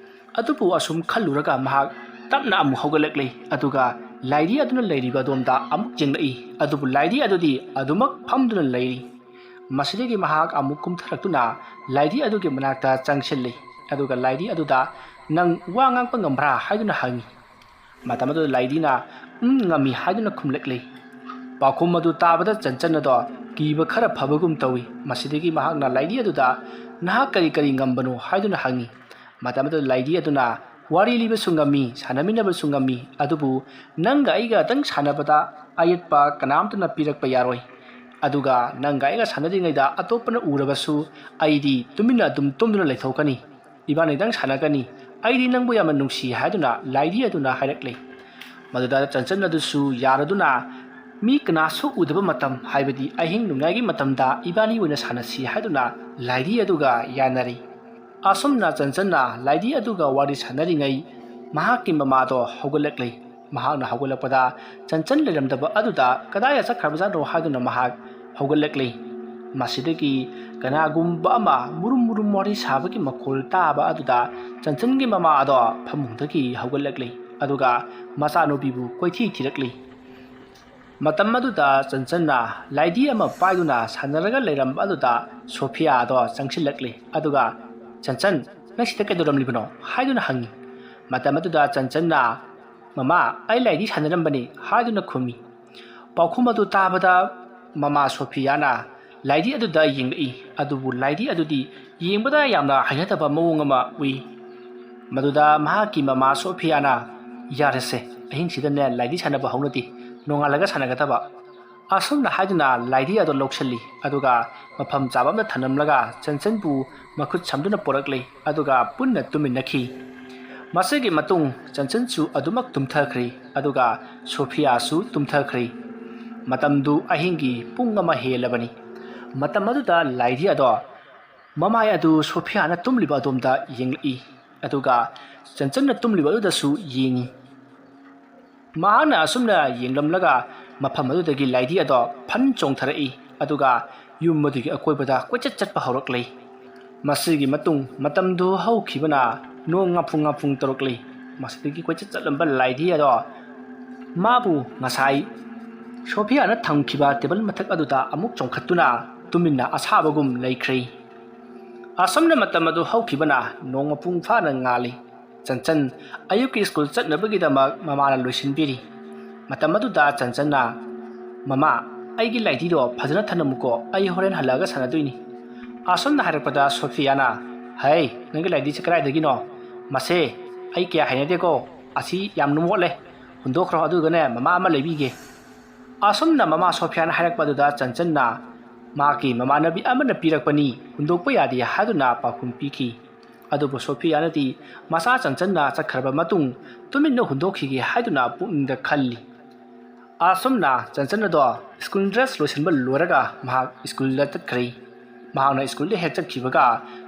ꯑꯗꯨꯕꯨ ꯑꯁꯨꯝ ꯈꯜꯂꯨꯔꯒ ꯃꯍꯥꯛ ꯇꯞꯅ ꯑꯃꯨꯛ ꯍꯧꯒꯠꯂꯛꯂꯤ꯫ ꯑꯗꯨꯒ ꯂꯥꯏꯙꯤ ꯑꯗꯨꯅ ꯂꯩꯔꯤꯕ ꯑꯗꯣꯝꯗ ꯑꯃꯨꯛ ꯌꯦꯡꯂꯛꯏ꯫ ꯑꯗꯨꯕꯨ ꯂꯥꯏꯙꯤ ꯑꯗꯨꯗꯤ ꯑꯗꯨꯃꯛ ꯐꯝꯗꯨꯅ ꯂꯩꯔꯤ꯫ ꯃꯁꯤꯗꯒꯤ ꯃꯍꯥꯛ ꯑꯃꯨꯛ ꯀꯨꯝꯊꯔꯛꯇꯨꯅ ꯂꯥꯏꯙꯤ ꯑꯗꯨꯒꯤ ꯃꯅꯥꯛꯇ ꯆꯪꯁꯤꯜꯂꯤ꯫ ꯑꯗꯨꯒ ꯂꯥꯏꯙꯤ ꯑꯗꯨꯗ, "ꯅꯪ ꯋꯥ ꯉꯥꯡꯕ ꯉꯝꯕ꯭ꯔꯥ?" ꯍꯥꯏꯗꯨꯅ ꯍꯪꯉꯤ꯫ ꯃꯇꯝ ꯑꯗꯨꯗ ꯂꯥꯏꯙꯤꯅ, "ꯎꯝ, ꯉꯝꯃꯤ" ꯍꯥꯏꯗꯨꯅ ꯈꯨꯝꯂꯛꯂꯤ꯫ ꯄꯥꯎꯈꯨꯝ ꯑꯗꯨ ꯇꯥꯕꯗ ꯆꯟꯆꯟ ꯑꯗꯣ ꯀꯤꯕ ꯈꯔ ꯐꯕꯒꯨꯝ ꯇꯧꯏ꯫ ꯃꯁꯤꯗꯒꯤ ꯃꯍꯥꯛꯅ ꯂꯥꯏꯙꯤ ꯑꯗꯨꯗ, "ꯅꯍꯥꯛ ꯀꯔꯤ ꯀꯔꯤ ꯉꯝꯕꯅꯣ?" ꯍꯥꯏꯗꯨꯅ ꯍꯪꯉꯤ꯫ ꯃꯇꯝ ꯑꯗꯨꯗ ꯂꯥꯏꯙꯤ ꯑꯗꯨꯅ, "ꯋꯥꯔꯤ ꯂꯤꯕꯁꯨ ꯉꯝꯃꯤ, ꯁꯥꯟꯅꯃꯤꯟꯅꯕꯁꯨ ꯉꯝꯃꯤ, ꯑꯗꯨꯕꯨ ꯅꯪꯒ ꯑꯩꯒ ꯑꯗꯪ ꯁꯥꯟꯅꯕꯗ ꯑꯌꯦꯠꯄ ꯀꯅꯥꯝꯇꯅ ꯄꯤꯔꯛꯄ ꯌꯥꯔꯣꯏ꯫ ꯑꯗꯨꯒ ꯅꯪꯒ ꯑꯩꯒ ꯁꯥꯟꯅꯔꯤꯉꯩꯗ ꯑꯇꯣꯞꯄꯅ ꯎꯔꯕꯁꯨ ꯑꯩꯗꯤ ꯇꯨꯃꯤꯟꯅ ꯑꯗꯨꯝ ꯇꯨꯝꯗꯨꯅ ꯂꯩꯊꯣꯛꯀꯅꯤ꯫ ꯏꯕꯥꯅꯤꯗꯪ ꯁꯥꯟꯅꯒꯅꯤ꯫ ꯑꯩꯗꯤ ꯅꯪꯕꯨ ꯌꯥꯝꯅ ꯅꯨꯡꯁꯤ" ꯍꯥꯏꯗꯨꯅ ꯂꯥꯏꯙꯤ ꯑꯗꯨꯅ ꯍꯥꯏꯔꯛꯂꯦ꯫ ꯃꯗꯨꯗ ꯆꯟꯆꯟ ꯑꯗꯨꯁꯨ ꯌꯥꯔꯗꯨꯅ, "ꯃꯤ ꯀꯅꯥꯁꯨ ꯎꯗꯕ ꯃꯇꯝ, ꯍꯥꯏꯕꯗꯤ ꯑꯍꯤꯡ ꯅꯣꯡꯌꯥꯏꯒꯤ ꯃꯇꯝꯗ ꯏꯕꯥꯅꯤ ꯑꯣꯏꯅ ꯁꯥꯟꯅꯁꯤ" ꯍꯥꯏꯗꯨꯅ ꯂꯥꯏꯙꯤ ꯑꯗꯨꯒ ꯌꯥꯅꯔꯤ꯫ ꯑꯁꯨꯝꯅ ꯆꯟꯆꯟꯅ ꯂꯥꯏꯙꯤ ꯑꯗꯨꯒ ꯋꯥꯔꯤ ꯁꯥꯟꯅꯔꯤꯉꯩ ꯃꯍꯥꯛꯀꯤ ꯃꯃꯥꯗꯣ ꯍꯧꯒꯠꯂꯛꯂꯤ꯫ ꯃꯍꯥꯛꯅ ꯍꯧꯒꯠꯂꯛꯄꯗ ꯆꯟꯆꯟ ꯂꯩꯔꯝꯗꯕ ꯑꯗꯨꯗ ꯀꯗꯥꯏꯗ ꯆꯠꯈ꯭ꯔꯕꯖꯥꯠꯅꯣ ꯍꯥꯏꯗꯨꯅ ꯃꯍꯥꯛ ꯍꯧꯒꯠꯂꯛꯂꯤ꯫ ꯃꯁꯤꯗꯒꯤ ꯀꯅꯥꯒꯨꯝꯕ ꯑꯃ ꯃꯨꯔꯨꯝ ꯃꯨꯔꯨꯝ ꯋꯥꯔꯤ ꯁꯥꯕꯒꯤ ꯃꯈꯣꯜ ꯇꯥꯕ ꯑꯗꯨꯗ ꯆꯟꯆꯟꯒꯤ ꯃꯃꯥ ꯑꯗꯣ ꯐꯃꯨꯡꯗꯒꯤ ꯍꯧꯒꯠꯂꯛꯂꯤ꯫ ꯑꯗꯨꯒ ꯃꯆꯥꯅꯨꯄꯤꯕꯨ ꯀꯣꯏꯊꯤ ꯊꯤꯔꯛꯂꯤ꯫ ꯃꯇꯝ ꯑꯗꯨꯗ ꯆꯟꯆꯟꯅ ꯂꯥꯏꯙꯤ ꯑꯃ ꯄꯥꯏꯗꯨꯅ ꯁꯥꯟꯅꯔꯒ ꯂꯩꯔꯝꯕ ꯑꯗꯨꯗ ꯁꯣꯐꯤꯌꯥ ꯑꯗꯣ ꯆꯪꯁꯤꯜꯂꯛꯂꯤ꯫ ꯑꯗꯨꯒ, "ꯆꯟꯆꯟ, ꯅꯪ ꯁꯤꯗ ꯀꯩꯗꯧꯔꯝꯂꯤꯕꯅꯣ?" ꯍꯥꯏꯗꯨꯅ ꯍꯪꯉꯤ꯫ ꯃꯇꯝ ꯑꯗꯨꯗ ꯆꯟꯆꯟꯅ, "ꯃꯃꯥ, ꯑꯩ ꯂꯥꯏꯙꯤ ꯁꯥꯟꯅꯔꯝꯕꯅꯤ" ꯍꯥꯏꯗꯨꯅ ꯈꯨꯝꯃꯤ꯫ ꯄꯥꯎꯈꯨꯝ ꯑꯗꯨ ꯇꯥꯕꯗ ꯃꯃꯥ ꯁꯣꯐꯤꯌꯥꯅ ꯂꯥꯏꯙꯤ ꯑꯗꯨꯗ ꯌꯦꯡꯂꯛꯏ꯫ ꯑꯗꯨꯕꯨ ꯂꯥꯏꯙꯤ ꯑꯗꯨꯗꯤ ꯌꯦꯡꯕꯗ ꯌꯥꯝꯅ ꯍꯩꯅꯗꯕ ꯃꯑꯣꯡ ꯑꯃ ꯎꯏ꯫ ꯃꯗꯨꯗ ꯃꯍꯥꯛꯀꯤ ꯃꯃꯥ ꯁꯣꯐꯤꯌꯥꯅ, "ꯌꯥꯔꯦꯁꯦ, ꯑꯍꯤꯡꯁꯤꯗꯅꯦ ꯂꯥꯏꯙꯤ ꯁꯥꯟꯅꯕ ꯍꯧꯅꯗꯦ, ꯅꯣꯡꯉꯥꯜꯂꯒ ꯁꯥꯟꯅꯒꯗꯕ"꯫ ꯑꯁꯨꯝꯅ ꯍꯥꯏꯗꯨꯅ ꯂꯥꯏꯙꯤ ꯑꯗꯨ ꯂꯧꯁꯤꯜꯂꯤ꯫ ꯑꯗꯨꯒ ꯃꯐꯝ ꯆꯥꯕ ꯑꯃꯗ ꯊꯝꯂꯝꯂꯒ ꯆꯟꯆꯟꯕꯨ ꯃꯈꯨꯠ ꯁꯝꯗꯨꯅ ꯄꯣꯔꯛꯂꯤ꯫ ꯑꯗꯨꯒ ꯄꯨꯟꯅ ꯇꯨꯝꯃꯤꯟꯅꯈꯤ꯫ ꯃꯁꯤꯒꯤ ꯃꯇꯨꯡ ꯆꯟꯆꯟꯁꯨ ꯑꯗꯨꯃꯛ ꯇꯨꯝꯊꯈ꯭ꯔꯦ, ꯑꯗꯨꯒ ꯁꯣꯐꯤꯌꯥꯁꯨ ꯇꯨꯝꯊꯈ꯭ꯔꯦ꯫ ꯃꯇꯝꯗꯨ ꯑꯍꯤꯡꯒꯤ ꯄꯨꯡ ꯑꯃ ꯍꯦꯜꯂꯕꯅꯤ꯫ ꯃꯇꯝ ꯑꯗꯨꯗ ꯂꯥꯏꯙꯤ ꯑꯗꯣ ꯃꯃꯥꯏ ꯑꯗꯨ ꯁꯣꯐꯤꯌꯥꯅ ꯇꯨꯝꯂꯤꯕ ꯑꯗꯣꯝꯗ ꯌꯦꯡꯂꯛꯏ, ꯑꯗꯨꯒ ꯆꯟꯆꯟꯅ ꯇꯨꯝꯂꯤꯕ ꯑꯗꯨꯗꯁꯨ ꯌꯦꯡꯏ꯫ ꯃꯍꯥꯛꯅ ꯑꯁꯨꯝꯅ ꯌꯦꯡꯂꯝꯂꯒ ꯃꯐꯝ ꯑꯗꯨꯗꯒꯤ ꯂꯥꯏꯙꯤ ꯑꯗꯣ ꯐꯟ ꯆꯣꯡꯊꯔꯛꯏ, ꯑꯗꯨꯒ ꯌꯨꯝ ꯑꯗꯨꯒꯤ ꯑꯀꯣꯏꯕꯗ ꯀꯣꯏꯆꯠ ꯆꯠꯄ ꯍꯧꯔꯛꯂꯤ꯫ ꯃꯁꯤꯒꯤ ꯃꯇꯨꯡ ꯃꯇꯝꯗꯨ ꯍꯧꯈꯤꯕꯅ ꯅꯣꯡ ꯉꯥꯐꯨꯡ ꯉꯥꯐꯨꯡ ꯇꯧꯔꯛꯂꯤ꯫ ꯃꯁꯤꯗꯒꯤ ꯀꯣꯏꯆꯠ ꯆꯠꯂꯝꯕ ꯂꯥꯏꯙꯤ ꯑꯗꯣ ꯃꯥꯕꯨ ꯉꯁꯥꯏ ꯁꯣꯐꯤꯌꯥꯅ ꯊꯝꯈꯤꯕ ꯇꯦꯕꯜ ꯃꯊꯛ ꯑꯗꯨꯗ ꯑꯃꯨꯛ ꯆꯣꯡꯈꯠꯇꯨꯅ ꯇꯨꯃꯤꯟꯅ ꯑꯁꯥꯕꯒꯨꯝ ꯂꯩꯈ꯭ꯔꯦ꯫ ꯑꯁꯨꯝꯅ ꯃꯇꯝ ꯑꯗꯨ ꯍꯧꯈꯤꯕꯅ ꯅꯣꯡ ꯃꯄꯨꯡ ꯐꯥꯅ ꯉꯥꯜꯂꯤ꯫ ꯆꯟꯆꯟ ꯑꯌꯨꯛꯀꯤ ꯁ꯭ꯀꯨꯜ ꯆꯠꯅꯕꯒꯤꯗꯃꯛ ꯃꯃꯥꯅ ꯂꯣꯏꯁꯤꯟꯕꯤꯔꯤ꯫ ꯃꯇꯝ ꯑꯗꯨꯗ ꯆꯟꯆꯟꯅ, "ꯃꯃꯥ, ꯑꯩꯒꯤ ꯂꯥꯏꯙꯤꯗꯣ ꯐꯖꯅ ꯊꯅꯝꯃꯨꯀꯣ, ꯑꯩ ꯍꯣꯔꯦꯟ ꯍꯜꯂꯛꯑꯒ ꯁꯥꯟꯅꯗꯣꯏꯅꯤ"꯫ ꯑꯁꯨꯝꯅ ꯍꯥꯏꯔꯛꯄꯗ ꯁꯣꯐꯤꯌꯥꯅ, "ꯍꯩ, ꯅꯪꯒꯤ ꯂꯥꯏꯙꯤꯁꯦ ꯀꯗꯥꯏꯗꯒꯤꯅꯣ? ꯃꯁꯦ ꯑꯩ ꯀꯌꯥ ꯍꯩꯅꯗꯦꯀꯣ, ꯑꯁꯤ ꯌꯥꯝꯅ ꯃꯣꯠꯂꯦ, ꯍꯨꯟꯗꯣꯛꯈ꯭ꯔꯣ, ꯑꯗꯨꯒꯅꯦ ꯃꯃꯥ ꯑꯃ ꯂꯩꯕꯤꯒꯦ"꯫ ꯑꯁꯨꯝꯅ ꯃꯃꯥ ꯁꯣꯐꯤꯌꯥꯅ ꯍꯥꯏꯔꯛꯄ ꯑꯗꯨꯗ ꯆꯟꯆꯟꯅ, "ꯃꯍꯥꯛꯀꯤ ꯃꯃꯥꯟꯅꯕꯤ ꯑꯃꯅ ꯄꯤꯔꯛꯄꯅꯤ, ꯍꯨꯟꯗꯣꯛꯄ ꯌꯥꯗꯦ" ꯍꯥꯏꯗꯨꯅ ꯄꯥꯎꯈꯨꯝ ꯄꯤꯈꯤ꯫ ꯑꯗꯨꯕꯨ ꯁꯣꯐꯤꯌꯥꯅꯗꯤ ꯃꯆꯥ ꯆꯟꯆꯟꯅ ꯆꯠꯈ꯭ꯔꯕ ꯃꯇꯨꯡ ꯇꯨꯃꯤꯟꯅ ꯍꯨꯟꯗꯣꯛꯈꯤꯒꯦ ꯍꯥꯏꯗꯨꯅ ꯄꯨꯛꯅꯤꯡꯗ ꯈꯜꯂꯤ꯫ ꯑꯁꯨꯝꯅ ꯆꯟꯆꯟ ꯑꯗꯣ ꯁ꯭ꯀꯨꯜ ꯗ꯭ꯔꯦꯁ ꯂꯣꯏꯁꯤꯟꯕ ꯂꯣꯏꯔꯒ ꯃꯍꯥꯛ ꯁ꯭ꯀꯨꯜꯗ ꯆꯠꯈ꯭ꯔꯦ꯫ ꯃꯍꯥꯛꯅ ꯁ꯭ꯀꯨꯜꯗ ꯍꯦꯛ ꯆꯠꯈꯤꯕꯒ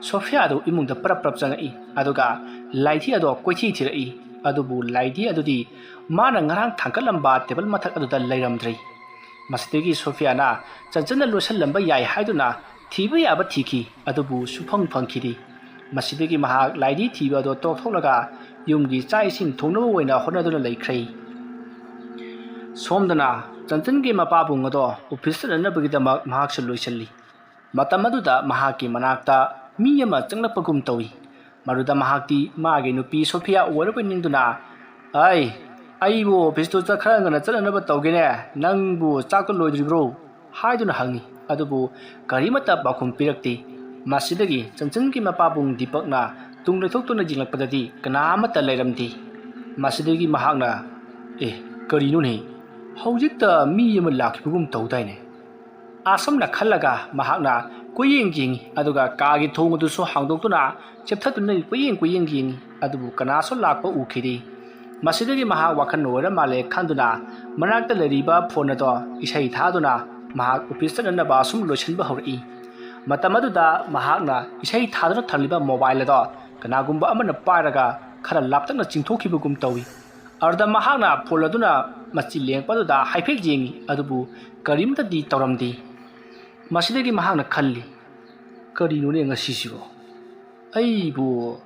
ꯁꯣꯐꯤꯌꯥꯗꯨ ꯏꯃꯨꯡꯗ ꯄꯔꯞ ꯄꯔꯞ ꯆꯪꯉꯛꯏ, ꯑꯗꯨꯒ ꯂꯥꯏꯙꯤ ꯑꯗꯣ ꯀꯣꯏꯊꯤ ꯊꯤꯔꯛꯏ꯫ ꯑꯗꯨꯕꯨ ꯂꯥꯏꯙꯤ ꯑꯗꯨꯗꯤ ꯃꯥꯅ ꯉꯔꯥꯡ ꯊꯥꯡꯒꯠꯂꯝꯕ ꯇꯦꯕꯜ ꯃꯊꯛ ꯑꯗꯨꯗ ꯂꯩꯔꯝꯗ꯭ꯔꯦ꯫ ꯃꯁꯤꯗꯒꯤ ꯁꯣꯐꯤꯌꯥꯅ ꯆꯟꯆꯟꯅ ꯂꯣꯠꯁꯤꯜꯂꯝꯕ ꯌꯥꯏ ꯍꯥꯏꯗꯨꯅ ꯊꯤꯕ ꯌꯥꯕ ꯊꯤꯈꯤ, ꯑꯗꯨꯕꯨ ꯁꯨꯐꯪ ꯐꯪꯈꯤꯗꯦ꯫ ꯃꯁꯤꯗꯒꯤ ꯃꯍꯥꯛ ꯂꯥꯏꯙꯤ ꯊꯤꯕ ꯑꯗꯣ ꯇꯣꯛꯊꯣꯛꯂꯒ ꯌꯨꯝꯒꯤ ꯆꯥꯛ ꯏꯁꯤꯡ ꯊꯣꯡꯅꯕ ꯑꯣꯏꯅ ꯍꯣꯠꯅꯗꯨꯅ ꯂꯩꯈ꯭ꯔꯦ꯫ ꯁꯣꯝꯗꯅ ꯆꯟꯆꯟꯒꯤ ꯃꯄꯥꯕꯨꯡ ꯑꯗꯣ ꯑꯣꯐꯤꯁ ꯆꯠꯅꯅꯕꯒꯤꯗꯃꯛ ꯃꯍꯥꯛꯁꯨ ꯂꯣꯏꯁꯤꯜꯂꯤ꯫ ꯃꯇꯝ ꯑꯗꯨꯗ ꯃꯍꯥꯛꯀꯤ ꯃꯅꯥꯛꯇ ꯃꯤ ꯑꯃ ꯆꯪꯂꯛꯄꯒꯨꯝ ꯇꯧꯏ꯫ ꯃꯗꯨꯗ ꯃꯍꯥꯛꯇꯤ ꯃꯥꯒꯤ ꯅꯨꯄꯤ ꯁꯣꯐꯤꯌꯥ ꯑꯣꯏꯔꯕꯣꯏ ꯅꯤꯡꯗꯨꯅ, "ꯑꯩ, ꯑꯩꯕꯨ ꯑꯣꯐꯤꯁꯇꯨ ꯆꯠ-, ꯈꯔ ꯉꯟꯅ ꯆꯠꯅꯅꯕ ꯇꯧꯒꯦꯅꯦ, ꯅꯪꯕꯨ ꯆꯥꯛꯇꯣ ꯂꯣꯏꯗ꯭ꯔꯤꯕ꯭ꯔꯣ?" ꯍꯥꯏꯗꯨꯅ ꯍꯪꯉꯤ꯫ ꯑꯗꯨꯕꯨ ꯀꯔꯤꯃꯠꯇ ꯄꯥꯎꯈꯨꯝ ꯄꯤꯔꯛꯇꯦ꯫ ꯃꯁꯤꯗꯒꯤ ꯆꯟꯆꯟꯒꯤ ꯃꯄꯥꯕꯨꯡ ꯗꯤꯄꯛꯅ ꯇꯨꯡ ꯂꯩꯊꯣꯛꯇꯨꯅ ꯌꯦꯡꯂꯛꯄꯗꯗꯤ ꯀꯅꯥ ꯑꯃꯠꯇ ꯂꯩꯔꯝꯗꯦ꯫ ꯃꯁꯤꯗꯒꯤ ꯃꯍꯥꯛꯅ, "ꯑꯦ, ꯀꯔꯤꯅꯣꯅꯦ? ꯍꯧꯖꯤꯛꯇ ꯃꯤ ꯑꯃ ꯂꯥꯛꯈꯤꯕꯒꯨꯝ ꯇꯧꯗꯥꯏꯅꯦ?" ꯑꯁꯨꯝꯅ ꯈꯜꯂꯒ ꯃꯍꯥꯛꯅ ꯀꯨꯌꯦꯡ ꯌꯦꯡꯉꯤ, ꯑꯗꯨꯒ ꯀꯥꯒꯤ ꯊꯣꯡ ꯑꯗꯨꯁꯨ ꯍꯥꯡꯗꯣꯛꯇꯨꯅ ꯆꯦꯞꯊꯗꯨꯅ ꯀꯨꯌꯦꯡ ꯀꯨꯌꯦꯡ ꯌꯦꯡꯉꯤ, ꯑꯗꯨꯕꯨ ꯀꯅꯥꯁꯨ ꯂꯥꯛꯄ ꯎꯈꯤꯗꯦ꯫ ꯃꯁꯤꯗꯒꯤ ꯃꯍꯥꯛ ꯋꯥꯈꯜ ꯑꯣꯏꯔ ꯃꯥꯜꯂꯦ ꯈꯟꯗꯨꯅ ꯃꯅꯥꯛꯇ ꯂꯩꯔꯤꯕ ꯐꯣꯟ ꯑꯗꯣ ꯏꯁꯩ ꯊꯥꯗꯨꯅ ꯃꯍꯥꯛ ꯑꯣꯐꯤꯁ ꯆꯠꯅꯅꯕ ꯑꯁꯨꯝ ꯂꯣꯏꯁꯤꯟꯕ ꯍꯧꯔꯛꯏ꯫ ꯃꯇꯝ ꯑꯗꯨꯗ ꯃꯍꯥꯛꯅ ꯏꯁꯩ ꯊꯥꯗꯨꯅ ꯊꯝꯂꯤꯕ ꯃꯣꯕꯥꯏꯜ ꯑꯗꯣ ꯀꯅꯥꯒꯨꯝꯕ ꯑꯃꯅ ꯄꯥꯏꯔꯒ ꯈꯔ ꯂꯥꯞꯇꯛꯅ ꯆꯤꯡꯊꯣꯛꯈꯤꯕꯒꯨꯝ ꯇꯧꯏ꯫ ꯑꯗꯨꯗ ꯃꯍꯥꯛꯅ ꯐꯣꯟ ꯑꯗꯨꯅ ꯃꯆꯤ ꯂꯦꯡꯉꯛꯄ ꯑꯗꯨꯗ ꯍꯥꯏꯐꯦꯠ ꯌꯦꯡꯉꯤ, ꯑꯗꯨꯕꯨ ꯀꯔꯤꯝꯇꯗꯤ ꯇꯧꯔꯝꯗꯦ꯫ ꯃꯁꯤꯗꯒꯤ ꯃꯍꯥꯛꯅ ꯈꯜꯂꯤ, "ꯀꯔꯤꯅꯣꯅꯦ ꯉꯁꯤꯁꯤꯕꯣ? ꯑꯩꯕꯨ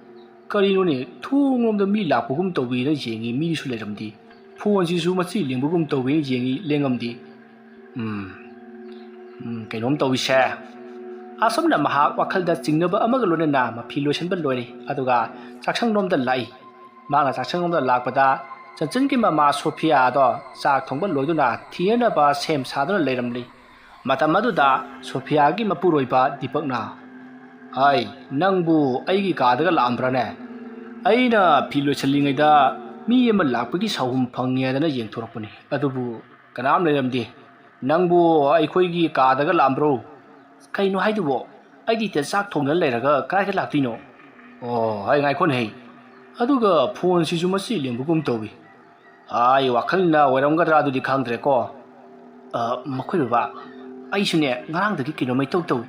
ꯀꯔꯤꯅꯣꯅꯦ, ꯊꯣꯡꯂꯣꯝꯗ ꯃꯤ ꯂꯥꯛꯄꯒꯨꯝ ꯇꯧꯋꯤꯅ ꯌꯦꯡꯉꯤ, ꯃꯤꯁꯨ ꯂꯩꯔꯝꯗꯦ꯫ ꯐꯣꯟꯁꯤꯁꯨ ꯃꯆꯤ ꯂꯦꯡꯕꯒꯨꯝ ꯇꯧꯋꯤꯅ ꯌꯦꯡꯉꯤ, ꯂꯦꯡꯉꯝꯗꯦ꯫ ꯎꯝ, ꯎꯝ, ꯀꯩꯅꯣꯝ ꯇꯧꯏꯁꯦ"꯫ ꯑꯁꯨꯝꯅ ꯃꯍꯥꯛ ꯋꯥꯈꯜꯗ ꯆꯤꯡꯅꯕ ꯑꯃꯒ ꯂꯣꯏꯅꯅ ꯃꯐꯤ ꯂꯣꯏꯁꯤꯟꯕ ꯂꯣꯏꯔꯦ, ꯑꯗꯨꯒ ꯆꯥꯛꯁꯪꯂꯣꯝꯗ ꯂꯥꯛꯏ꯫ ꯃꯍꯥꯛꯅ ꯆꯥꯛꯁꯪꯂꯣꯝꯗ ꯂꯥꯛꯄꯗ ꯆꯟꯆꯟꯒꯤ ꯃꯃꯥ ꯁꯣꯐꯤꯌꯥ ꯑꯗꯣ ꯆꯥꯛ ꯊꯣꯡꯕ ꯂꯣꯏꯗꯨꯅ ꯊꯤꯅꯅꯕ ꯁꯦꯝ ꯁꯥꯗꯨꯅ ꯂꯩꯔꯝꯂꯤ꯫ ꯃꯇꯝ ꯑꯗꯨꯗ ꯁꯣꯐꯤꯌꯥꯒꯤ ꯃꯄꯨꯔꯣꯏꯕ ꯗꯤꯄꯛꯅ, "ꯍꯥꯏ, ꯅꯪꯕꯨ ꯑꯩꯒꯤ ꯀꯥꯗꯒ ꯂꯥꯛꯑꯝꯕ꯭ꯔꯥꯅꯦ? ꯑꯩꯅ ꯐꯤ ꯂꯣꯏꯁꯤꯜꯂꯤꯉꯩꯗ ꯃꯤ ꯑꯃ ꯂꯥꯛꯄꯒꯤ ꯁꯥꯎꯍꯨꯝ ꯐꯪꯉꯦꯗꯅ ꯌꯦꯡꯊꯣꯔꯛꯄꯅꯤ, ꯑꯗꯨꯕꯨ ꯀꯅꯥꯝ ꯂꯩꯔꯝꯗꯦ꯫ ꯅꯪꯕꯨ ꯑꯩꯈꯣꯏꯒꯤ ꯀꯥꯗꯒ ꯂꯥꯛꯑꯝꯕ꯭ꯔꯣ?" "ꯀꯩꯅꯣ ꯍꯥꯏꯗꯨꯕꯣ? ꯑꯩꯗꯤ ꯏꯇ ꯆꯥꯛ ꯊꯣꯡꯗꯅ ꯂꯩꯔꯒ ꯀꯗꯥꯏꯗ ꯂꯥꯛꯇꯣꯏꯅꯣ?" "ꯑꯣ, ꯍꯩ, ꯉꯥꯏꯈꯣꯅꯦ ꯍꯩ꯫ ꯑꯗꯨꯒ ꯐꯣꯟꯁꯤꯁꯨ ꯃꯆꯤ ꯂꯦꯡꯕꯒꯨꯝ ꯇꯧꯏ꯫ ꯑꯩ ꯋꯥꯈꯜꯅ ꯑꯣꯏꯔꯝꯒꯗ꯭ꯔꯥ ꯑꯗꯨꯗꯤ ꯈꯪꯗ꯭ꯔꯦꯀꯣ꯫ ꯑ, ꯃꯈꯣꯏ ꯕꯕꯥ, ꯑꯩꯁꯨꯅꯦ ꯉꯔꯥꯡꯗꯒꯤ ꯀꯩꯅꯣꯝꯃ ꯏꯇꯧ ꯇꯧꯏ꯫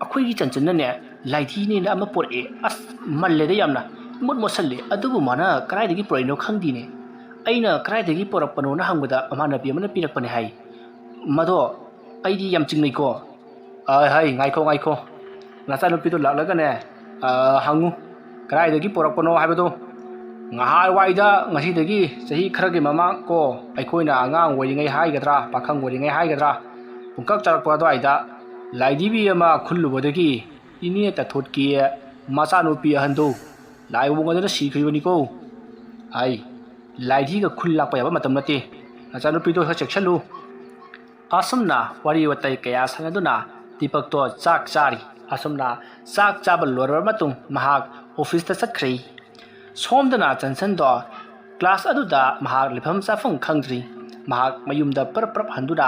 ꯑꯩꯈꯣꯏꯒꯤ ꯆꯟꯆꯟꯅꯅꯦ ꯂꯥꯏꯙꯤꯅꯦꯅ ꯑꯃ ꯄꯣꯔꯛꯑꯦ꯫ ꯑꯁ, ꯃꯜꯂꯦꯗ ꯌꯥꯝꯅ꯫ ꯏꯃꯣꯠ ꯃꯣꯠꯁꯜꯂꯦ꯫ ꯑꯗꯨꯕꯨ ꯃꯥꯅ ꯀꯗꯥꯏꯗꯒꯤ ꯄꯨꯔꯛꯏꯅꯣ ꯈꯪꯗꯦꯅꯦ꯫ ꯑꯩꯅ ꯀꯗꯥꯏꯗꯒꯤ ꯄꯨꯔꯛꯄꯅꯣꯅ ꯍꯪꯕꯗ ꯃꯃꯥꯟꯅꯕꯤ ꯑꯃꯅ ꯄꯤꯔꯛꯄꯅꯦ ꯍꯥꯏ꯫ ꯃꯗꯣ ꯑꯩꯗꯤ ꯌꯥꯝ ꯆꯤꯡꯅꯩꯀꯣ꯫ ꯑ, ꯍꯩ, ꯉꯥꯏꯈꯣ, ꯉꯥꯏꯈꯣ꯫ ꯅꯆꯥꯅꯨꯄꯤꯗꯣ ꯂꯥꯛꯂꯒꯅꯦ, ꯑ, ꯍꯪꯉꯨ, ꯀꯗꯥꯏꯗꯒꯤ ꯄꯨꯔꯛꯄꯅꯣ ꯍꯥꯏꯕꯗꯣ꯫ ꯉꯍꯥꯟꯋꯥꯏꯗ, ꯉꯁꯤꯗꯒꯤ ꯆꯍꯤ ꯈꯔꯒꯤ ꯃꯃꯥꯡ ꯀꯣ, ꯑꯩꯈꯣꯏꯅ ꯑꯉꯥꯡ ꯑꯣꯏꯔꯤꯉꯩ ꯍꯥꯏꯒꯗ꯭ꯔꯥ, ꯄꯥꯈꯪ ꯑꯣꯏꯔꯤꯉꯩ ꯍꯥꯏꯒꯗ꯭ꯔꯥ, ꯄꯨꯡꯀꯛ ꯆꯥꯔꯛꯄ ꯑꯗꯨꯋꯥꯏꯗ ꯂꯥꯏꯙꯤꯕꯤ ꯑꯃ ꯈꯨꯜꯂꯨꯕꯗꯒꯤ ꯏꯅꯦ ꯇꯥꯊꯣꯠꯀꯤ ꯃꯆꯥꯅꯨꯄꯤ ꯑꯍꯟꯗꯣ ꯂꯥꯏꯑꯣꯡ ꯑꯗꯨꯅ ꯁꯤꯈ꯭ꯔꯤꯕꯅꯤꯀꯣ꯫ ꯍꯥꯏ, ꯂꯥꯏꯙꯤꯒ ꯈꯨꯜ ꯂꯥꯛꯄ ꯌꯥꯕ ꯃꯇꯝ ꯅꯠꯇꯦ꯫ ꯅꯆꯥꯅꯨꯄꯤꯗꯣ ꯈꯔ ꯆꯦꯛꯁꯤꯜꯂꯨ꯫ ꯑꯁꯨꯝꯅ ꯋꯥꯔꯤ ꯋꯥꯇꯥꯏ ꯀꯌꯥ ꯁꯥꯟꯅꯗꯨꯅ ꯗꯤꯄꯛꯇꯣ ꯆꯥꯛ ꯆꯥꯔꯤ꯫ ꯑꯁꯨꯝꯅ ꯆꯥꯛ ꯆꯥꯕ ꯂꯣꯏꯔꯕ ꯃꯇꯨꯡ ꯃꯍꯥꯛ ꯑꯣꯐꯤꯁꯇ ꯆꯠꯈ꯭ꯔꯦ꯫ ꯁꯣꯝꯗꯅ ꯆꯟꯆꯟꯗꯣ ꯀ꯭ꯂꯥꯁ ꯑꯗꯨꯗ ꯃꯍꯥꯛ ꯂꯩꯐꯝ ꯆꯥꯐꯝ ꯈꯪꯗ꯭ꯔꯤ꯫ ꯃꯍꯥꯛ ꯃꯌꯨꯝꯗ ꯄꯔꯞ ꯄꯔꯞ ꯍꯟꯗꯨꯅ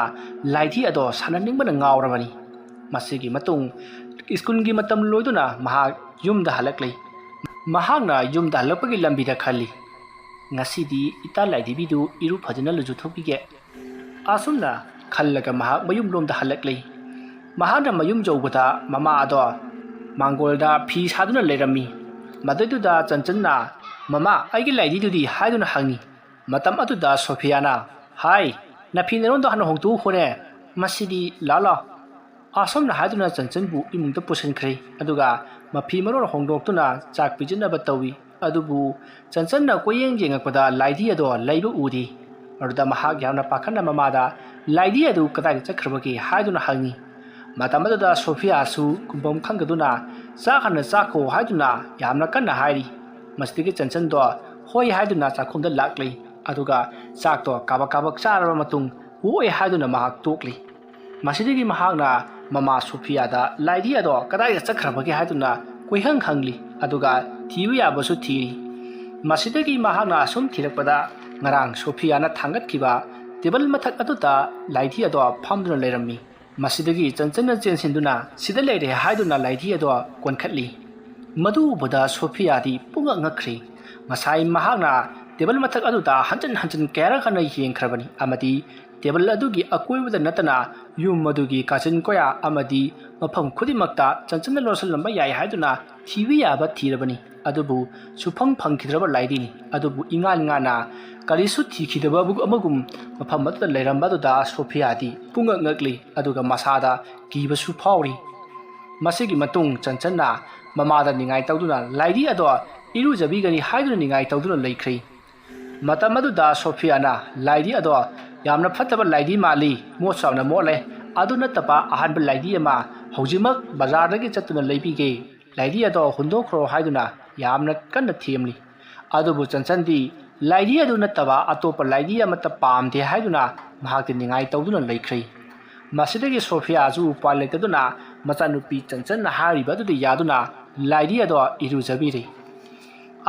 ꯂꯥꯏꯙꯤ ꯑꯗꯣ ꯁꯥꯟꯅꯅꯤꯡꯕꯅ ꯉꯥꯎꯔꯕꯅꯤ꯫ ꯃꯁꯤꯒꯤ ꯃꯇꯨꯡ ꯁ꯭ꯀꯨꯜꯒꯤ ꯃꯇꯝ ꯂꯣꯏꯗꯨꯅ ꯃꯍꯥꯛ ꯌꯨꯝꯗ ꯍꯜꯂꯛꯂꯤ꯫ ꯃꯍꯥꯛꯅ ꯌꯨꯝꯗ ꯍꯜꯂꯛꯄꯒꯤ ꯂꯝꯕꯤꯗ ꯈꯜꯂꯤ, "ꯉꯁꯤꯗꯤ ꯏꯇꯥ ꯂꯥꯏꯙꯤꯕꯤꯗꯨ ꯏꯔꯨ ꯐꯖꯅ ꯂꯨꯖꯊꯣꯛꯄꯤꯒꯦ"꯫ ꯑꯁꯨꯝꯅ ꯈꯜꯂꯒ ꯃꯍꯥꯛ ꯃꯌꯨꯝꯂꯣꯝꯗ ꯍꯜꯂꯛꯂꯤ꯫ ꯃꯍꯥꯛꯅ ꯃꯌꯨꯝ ꯌꯧꯕꯗ ꯃꯃꯥ ꯑꯗꯣ ꯃꯥꯡꯒꯣꯜꯗ ꯐꯤ ꯁꯥꯗꯨꯅ ꯂꯩꯔꯝꯃꯤ꯫ ꯃꯗꯨꯗꯨꯗ ꯆꯟꯆꯟꯅ, "ꯃꯃꯥ, ꯑꯩꯒꯤ ꯂꯥꯏꯙꯤꯗꯨꯗꯤ?" ꯍꯥꯏꯗꯨꯅ ꯍꯪꯉꯤ꯫ ꯃꯇꯝ ꯑꯗꯨꯗ ꯁꯣꯐꯤꯌꯥꯅ, "ꯍꯥꯏ, ꯅꯐꯤ ꯅꯔꯣꯟꯗꯣ ꯍꯥꯟꯅ ꯍꯣꯡꯗꯣꯛꯎꯈꯣꯅꯦ꯫ ꯃꯁꯤꯗꯤ ꯂꯥ ꯂꯥ"꯫ ꯑꯁꯨꯝꯅ ꯍꯥꯏꯗꯨꯅ ꯆꯟꯆꯟꯕꯨ ꯏꯃꯨꯡꯗ ꯄꯨꯁꯤꯟꯈ꯭ꯔꯦ꯫ ꯑꯗꯨꯒ ꯃꯐꯤ ꯃꯔꯣꯟ ꯍꯣꯡꯗꯣꯛꯇꯨꯅ ꯆꯥꯛ ꯄꯤꯖꯅꯕ ꯇꯧꯏ꯫ ꯑꯗꯨꯕꯨ ꯆꯟꯆꯟꯅ ꯀꯣꯏꯌꯦꯡ ꯌꯦꯡꯉꯛꯄꯗ ꯂꯥꯏꯙꯤ ꯑꯗꯣ ꯂꯩꯕ ꯎꯗꯦ꯫ ꯑꯗꯨꯗ ꯃꯍꯥꯛ ꯌꯥꯝꯅ ꯄꯥꯈꯠꯅ ꯃꯃꯥꯗ, "ꯂꯥꯏꯙꯤ ꯑꯗꯨ ꯀꯗꯥꯏꯗ ꯆꯠꯈ꯭ꯔꯕꯒꯦ?" ꯍꯥꯏꯗꯨꯅ ꯍꯪꯉꯤ꯫ ꯃꯇꯝ ꯑꯗꯨꯗ ꯁꯣꯐꯤꯌꯥꯁꯨ ꯈꯨꯝꯐꯝ ꯈꯪꯗꯗꯨꯅ, "ꯆꯥꯛ ꯍꯥꯟꯅ ꯆꯥꯈꯣ" ꯍꯥꯏꯗꯨꯅ ꯌꯥꯝꯅ ꯀꯟꯅ ꯍꯥꯏꯔꯤ꯫ ꯃꯁꯤꯗꯒꯤ ꯆꯟꯆꯟꯗꯣ ꯍꯣꯏ ꯍꯥꯏꯗꯨꯅ ꯆꯥꯛꯈꯨꯝꯗ ꯂꯥꯛꯂꯤ꯫ ꯑꯗꯨꯒ ꯆꯥꯛꯇꯣ ꯀꯥꯕꯛ ꯀꯥꯕꯛ ꯆꯥꯔꯕ ꯃꯇꯨꯡ, "ꯑꯣꯛꯑꯦ" ꯍꯥꯏꯗꯨꯅ ꯃꯍꯥꯛ ꯇꯣꯛꯂꯤ꯫ ꯃꯁꯤꯗꯒꯤ ꯃꯍꯥꯛꯅ ꯃꯃꯥ ꯁꯣꯐꯤꯌꯥꯗ ꯂꯥꯏꯙꯤ ꯑꯗꯣ ꯀꯗꯥꯏꯗ ꯆꯠꯈ꯭ꯔꯕꯒꯦ ꯍꯥꯏꯗꯨꯅ ꯀꯣꯏꯍꯪ ꯍꯪꯂꯤ, ꯑꯗꯨꯒ ꯊꯤꯕ ꯌꯥꯕꯁꯨ ꯊꯤꯔꯤ꯫ ꯃꯁꯤꯗꯒꯤ ꯃꯍꯥꯛꯅ ꯑꯁꯨꯝ ꯊꯤꯔꯛꯄꯗ, ꯉꯔꯥꯡ ꯁꯣꯐꯤꯌꯥꯅ ꯊꯥꯡꯒꯠꯈꯤꯕ ꯇꯦꯕꯜ ꯃꯊꯛ ꯑꯗꯨꯗ ꯂꯥꯏꯙꯤ ꯑꯗꯣ ꯐꯝꯗꯨꯅ ꯂꯩꯔꯝꯃꯤ꯫ ꯃꯁꯤꯗꯒꯤ ꯆꯟꯆꯟꯅ ꯆꯦꯟꯁꯤꯟꯗꯨꯅ ꯁꯤꯗ ꯂꯩꯔꯦ ꯍꯥꯏꯗꯨꯅ ꯂꯥꯏꯙꯤ ꯑꯗꯣ ꯀꯣꯟꯈꯠꯂꯤ꯫ ꯃꯗꯨ ꯎꯕꯗ ꯁꯣꯐꯤꯌꯥꯗꯤ ꯄꯨꯡꯉꯛ ꯉꯛꯈ꯭ꯔꯤ꯫ ꯉꯁꯥꯏ ꯃꯍꯥꯛꯅ ꯇꯦꯕꯜ ꯃꯊꯛ ꯑꯗꯨꯗ ꯍꯟꯖꯤꯟ ꯍꯟꯖꯤꯟ ꯀꯌꯥꯔꯛ ꯍꯟꯅ ꯌꯦꯡꯈ꯭ꯔꯕꯅꯤ ꯑꯃꯗꯤ ꯇꯦꯕꯜ ꯑꯗꯨꯒꯤ ꯑꯀꯣꯏꯕꯗ ꯅꯠꯇꯅ ꯌꯨꯝ ꯑꯗꯨꯒꯤ ꯀꯥꯆꯤꯟ ꯀꯣꯌꯥ ꯑꯃꯗꯤ ꯃꯐꯝ ꯈꯨꯗꯤꯡꯃꯛꯇ ꯆꯟꯆꯟꯅ ꯂꯣꯠꯁꯤꯜꯂꯝꯕ ꯌꯥꯏ ꯍꯥꯏꯗꯨꯅ ꯊꯤꯕ ꯌꯥꯕ ꯊꯤꯔꯕꯅꯤ꯫ ꯑꯗꯨꯕꯨ ꯁꯨꯐꯪ ꯐꯪꯈꯤꯗ꯭ꯔꯕ ꯂꯥꯏꯙꯤꯅꯤ꯫ ꯑꯗꯨꯕꯨ ꯏꯉꯥꯟ ꯉꯥꯟꯅ ꯀꯔꯤꯁꯨ ꯊꯤꯈꯤꯗꯕ ꯑꯃꯒꯨꯝ ꯃꯐꯝ ꯑꯗꯨꯗ ꯂꯩꯔꯝꯕ ꯑꯗꯨꯗ ꯁꯣꯐꯤꯌꯥꯗꯤ ꯄꯨꯡꯉꯛ ꯉꯛꯂꯤ, ꯑꯗꯨꯒ ꯃꯁꯥꯗ ꯀꯤꯕꯁꯨ ꯐꯥꯎꯔꯤ꯫ ꯃꯁꯤꯒꯤ ꯃꯇꯨꯡ ꯆꯟꯆꯟꯅ ꯃꯃꯥꯗ ꯅꯤꯡꯉꯥꯏ ꯇꯧꯗꯨꯅ ꯂꯥꯏꯙꯤ ꯑꯗꯣ ꯏꯔꯨꯖꯕꯤꯒꯅꯤ ꯍꯥꯏꯗꯨꯅ ꯅꯤꯡꯉꯥꯏ ꯇꯧꯗꯨꯅ ꯂꯩꯈ꯭ꯔꯦ꯫ ꯃꯇꯝ ꯑꯗꯨꯗ ꯁꯣꯐꯤꯌꯥꯅ ꯂꯥꯏꯙꯤ ꯑꯗꯣ ꯌꯥꯝꯅ ꯐꯠꯇꯕ ꯂꯥꯏꯙꯤ ꯃꯥꯜꯂꯤ, ꯃꯣꯠꯁꯨ ꯌꯥꯝꯅ ꯃꯣꯠꯂꯦ, ꯑꯗꯨ ꯅꯠꯇꯕ ꯑꯍꯥꯟꯕ ꯂꯥꯏꯙꯤ ꯑꯃ ꯍꯧꯖꯤꯛꯃꯛ ꯕꯖꯥꯔꯗꯒꯤ ꯆꯠꯇꯨꯅ ꯂꯩꯕꯤꯒꯦ, ꯂꯥꯏꯙꯤ ꯑꯗꯣ ꯍꯨꯟꯗꯣꯛꯈ꯭ꯔꯣ ꯍꯥꯏꯗꯨꯅ ꯌꯥꯝꯅ ꯀꯟꯅ ꯊꯦꯝꯂꯤ꯫ ꯑꯗꯨꯕꯨ ꯆꯟꯆꯟꯗꯤ ꯂꯥꯏꯙꯤ ꯑꯗꯨ ꯅꯠꯇꯕ ꯑꯇꯣꯞꯄ ꯂꯥꯏꯙꯤ ꯑꯃꯠꯇ ꯄꯥꯝꯗꯦ ꯍꯥꯏꯗꯨꯅ ꯃꯍꯥꯛꯇꯤ ꯅꯤꯡꯉꯥꯏ ꯇꯧꯗꯨꯅ ꯂꯩꯈ꯭ꯔꯦ꯫ ꯃꯁꯤꯗꯒꯤ ꯁꯣꯐꯤꯌꯥꯁꯨ ꯎꯄꯥꯏ ꯂꯩꯇꯗꯨꯅ ꯃꯆꯥꯅꯨꯄꯤ ꯆꯟꯆꯟꯅ ꯍꯥꯏꯔꯤꯕ ꯑꯗꯨꯗ ꯌꯥꯗꯨꯅ ꯂꯥꯏꯙꯤ ꯑꯗꯣ ꯏꯔꯨꯖꯕꯤꯔꯦ꯫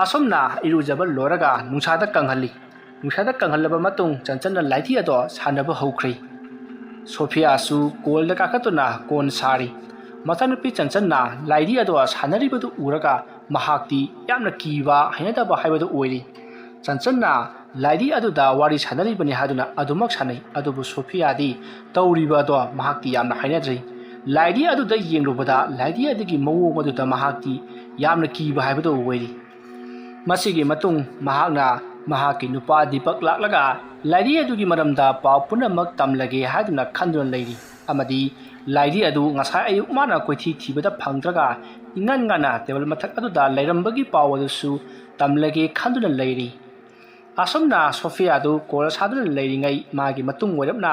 ꯑꯁꯨꯝꯅ ꯏꯔꯨꯖꯕ ꯂꯣꯏꯔꯒ ꯅꯨꯡꯁꯥꯗ ꯀꯪꯍꯜꯂꯤ꯫ ꯅꯨꯡꯁꯥꯗ ꯀꯪꯍꯜꯂꯕ ꯃꯇꯨꯡ ꯆꯟꯆꯟꯅ ꯂꯥꯏꯙꯤ ꯑꯗꯣ ꯁꯥꯟꯅꯕ ꯍꯧꯈ꯭ꯔꯦ꯫ ꯁꯣꯐꯤꯌꯥꯁꯨ ꯀꯣꯜꯗ ꯀꯥꯈꯠꯇꯨꯅ ꯀꯣꯟ ꯁꯥꯔꯤ꯫ ꯃꯆꯥꯅꯨꯄꯤ ꯆꯟꯆꯟꯅ ꯂꯥꯏꯙꯤ ꯑꯗꯣ ꯁꯥꯟꯅꯔꯤꯕꯗꯨ ꯎꯔꯒ ꯃꯍꯥꯛꯇꯤ ꯌꯥꯝꯅ ꯀꯤꯕ, ꯍꯩꯅꯗꯕ ꯍꯥꯏꯕꯗꯨ ꯑꯣꯏꯔꯤ꯫ ꯆꯟꯆꯟꯅ ꯂꯥꯏꯙꯤ ꯑꯗꯨꯗ ꯋꯥꯔꯤ ꯁꯥꯟꯅꯔꯤꯕꯅꯤ ꯍꯥꯏꯗꯨꯅ ꯑꯗꯨꯃꯛ ꯁꯥꯟꯅꯩ, ꯑꯗꯨꯕꯨ ꯁꯣꯐꯤꯌꯥꯗꯤ ꯇꯧꯔꯤꯕ ꯑꯗꯣ ꯃꯍꯥꯛꯇꯤ ꯌꯥꯝꯅ ꯍꯩꯅꯗ꯭ꯔꯤ꯫ ꯂꯥꯏꯙꯤ ꯑꯗꯨꯗ ꯌꯦꯡꯂꯨꯕꯗ ꯂꯥꯏꯙꯤ ꯑꯗꯨꯒꯤ ꯃꯑꯣꯡ ꯑꯗꯨꯗ ꯃꯍꯥꯛꯇꯤ ꯌꯥꯝꯅ ꯀꯤꯕ ꯍꯥꯏꯕꯗꯨ ꯑꯣꯏꯔꯤ꯫ ꯃꯁꯤꯒꯤ ꯃꯇꯨꯡ ꯃꯍꯥꯛꯅ ꯃꯍꯥꯛꯀꯤ ꯅꯨꯄꯥ ꯗꯤꯄꯛ ꯂꯥꯛꯂꯒ ꯂꯥꯏꯙꯤ ꯑꯗꯨꯒꯤ ꯃꯔꯝꯗ ꯄꯥꯎ ꯄꯨꯝꯅꯃꯛ ꯇꯝꯂꯒꯦ ꯍꯥꯏꯗꯨꯅ ꯈꯟꯗꯨꯅ ꯂꯩꯔꯤ, ꯑꯃꯗꯤ ꯂꯥꯏꯙꯤ ꯑꯗꯨ ꯉꯁꯥꯏ ꯑꯌꯨꯛ ꯃꯥꯅ ꯀꯣꯏꯊꯤ ꯊꯤꯕꯗ ꯐꯪꯗ꯭ꯔꯒ ꯏꯉꯟ ꯉꯟꯅ ꯇꯦꯕꯜ ꯃꯊꯛ ꯑꯗꯨꯗ ꯂꯩꯔꯝꯕꯒꯤ ꯄꯥꯎ ꯑꯗꯨꯁꯨ ꯇꯝꯂꯒꯦ ꯈꯟꯗꯨꯅ ꯂꯩꯔꯤ꯫ ꯑꯁꯨꯝꯅ ꯁꯣꯐꯤꯌꯥꯗꯨ ꯀꯣꯜ ꯁꯥꯗꯨꯅ ꯂꯩꯔꯤꯉꯩ ꯃꯥꯒꯤ ꯃꯇꯨꯡ ꯑꯣꯏꯔꯞꯅ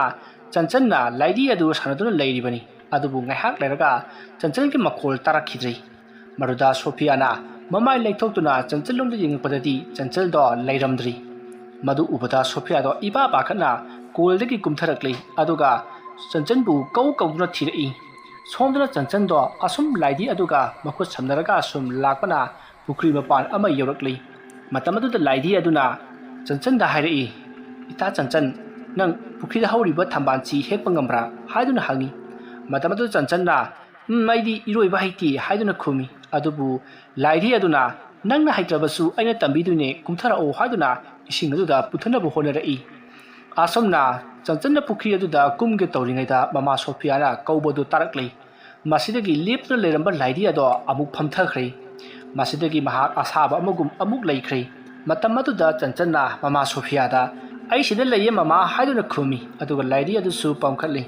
ꯆꯟꯆꯟꯅ ꯂꯥꯏꯙꯤ ꯑꯗꯨ ꯁꯥꯟꯅꯗꯨꯅ ꯂꯩꯔꯤꯕꯅꯤ꯫ ꯑꯗꯨꯕꯨ ꯉꯥꯏꯍꯥꯛ ꯂꯩꯔꯒ ꯆꯟꯆꯟꯒꯤ ꯃꯈꯣꯜ ꯇꯥꯔꯛꯈꯤꯗ꯭ꯔꯦ꯫ ꯃꯗꯨꯗ ꯁꯣꯐꯤꯌꯥꯅ ꯃꯃꯥꯏ ꯂꯩꯊꯣꯛꯇꯨꯅ ꯆꯟꯆꯟꯂꯣꯝꯗ ꯌꯦꯡꯉꯛꯄꯗꯗꯤ ꯆꯟꯆꯟꯗꯣ ꯂꯩꯔꯝꯗ꯭ꯔꯤ꯫ ꯃꯗꯨ ꯎꯕꯗ ꯁꯣꯐꯤꯌꯥꯗꯣ ꯏꯄꯥ ꯄꯥꯈꯠꯅ ꯀꯣꯜꯗꯒꯤ ꯀꯨꯝꯊꯔꯛꯂꯤ, ꯑꯗꯨꯒ ꯆꯟꯆꯟꯕꯨ ꯀꯧ ꯀꯧꯗꯨꯅ ꯊꯤꯔꯛꯏ꯫ ꯁꯣꯝꯗꯅ ꯆꯟꯆꯟꯗꯣ ꯑꯁꯨꯝ ꯂꯥꯏꯙꯤ ꯑꯗꯨꯒ ꯃꯈꯨꯠ ꯁꯝꯅꯔꯒ ꯑꯁꯨꯝ ꯂꯥꯛꯄꯅ ꯄꯨꯈ꯭ꯔꯤ ꯃꯄꯥꯟ ꯑꯃ ꯌꯧꯔꯛꯂꯤ꯫ ꯃꯇꯝ ꯑꯗꯨꯗ ꯂꯥꯏꯙꯤ ꯑꯗꯨꯅ ꯆꯟꯆꯟꯗ ꯍꯥꯏꯔꯛꯏ, "ꯏꯇꯥ ꯆꯟꯆꯟ, ꯅꯪ ꯄꯨꯈ꯭ꯔꯤꯗ ꯍꯧꯔꯤꯕ ꯊꯝꯕꯥꯜꯁꯤ ꯍꯦꯛꯄ ꯉꯝꯕ꯭ꯔꯥ?" ꯍꯥꯏꯗꯨꯅ ꯍꯪꯉꯤ꯫ ꯃꯇꯝ ꯑꯗꯨꯗ ꯆꯟꯆꯟꯅ, "ꯎꯝ, ꯑꯩꯗꯤ ꯏꯔꯣꯏꯕ ꯍꯩꯇꯦ" ꯍꯥꯏꯗꯨꯅ ꯈꯨꯝꯃꯤ꯫ ꯑꯗꯨꯕꯨ ꯂꯥꯏꯙꯤ ꯑꯗꯨꯅ, "ꯅꯪꯅ ꯍꯩꯇ꯭ꯔꯕꯁꯨ ꯑꯩꯅ ꯇꯝꯕꯤꯗꯣꯏꯅꯦ, ꯀꯨꯝꯊꯔꯛꯑꯣ" ꯍꯥꯏꯗꯨꯅ ꯏꯁꯤꯡ ꯑꯗꯨꯗ ꯄꯨꯊꯅꯕ ꯍꯣꯠꯅꯔꯛꯏ꯫ ꯑꯁꯨꯝꯅ ꯆꯟꯆꯟꯅ ꯄꯨꯈ꯭ꯔꯤ ꯑꯗꯨꯗ ꯀꯨꯝꯒꯦ ꯇꯧꯔꯤꯉꯩꯗ ꯃꯃꯥ ꯁꯣꯐꯤꯌꯥꯅ ꯀꯧꯕꯗꯨ ꯇꯥꯔꯛꯂꯤ꯫ ꯃꯁꯤꯗꯒꯤ ꯂꯦꯞꯇꯨꯅ ꯂꯩꯔꯝꯕ ꯂꯥꯏꯙꯤ ꯑꯗꯣ ꯑꯃꯨꯛ ꯐꯝꯊꯈ꯭ꯔꯦ꯫ ꯃꯁꯤꯗꯒꯤ ꯃꯍꯥꯛ ꯑꯁꯥꯕ ꯑꯃꯒꯨꯝ ꯑꯃꯨꯛ ꯂꯩꯈ꯭ꯔꯦ꯫ ꯃꯇꯝ ꯑꯗꯨꯗ ꯆꯟꯆꯟꯅ ꯃꯃꯥ ꯁꯣꯐꯤꯌꯥꯗ, "ꯑꯩ ꯁꯤꯗ ꯂꯩꯌꯦ ꯃꯃꯥ" ꯍꯥꯏꯗꯨꯅ ꯈꯨꯝꯃꯤ, ꯑꯗꯨꯒ ꯂꯥꯏꯙꯤ ꯑꯗꯨꯁꯨ ꯄꯝꯈꯠꯂꯤ꯫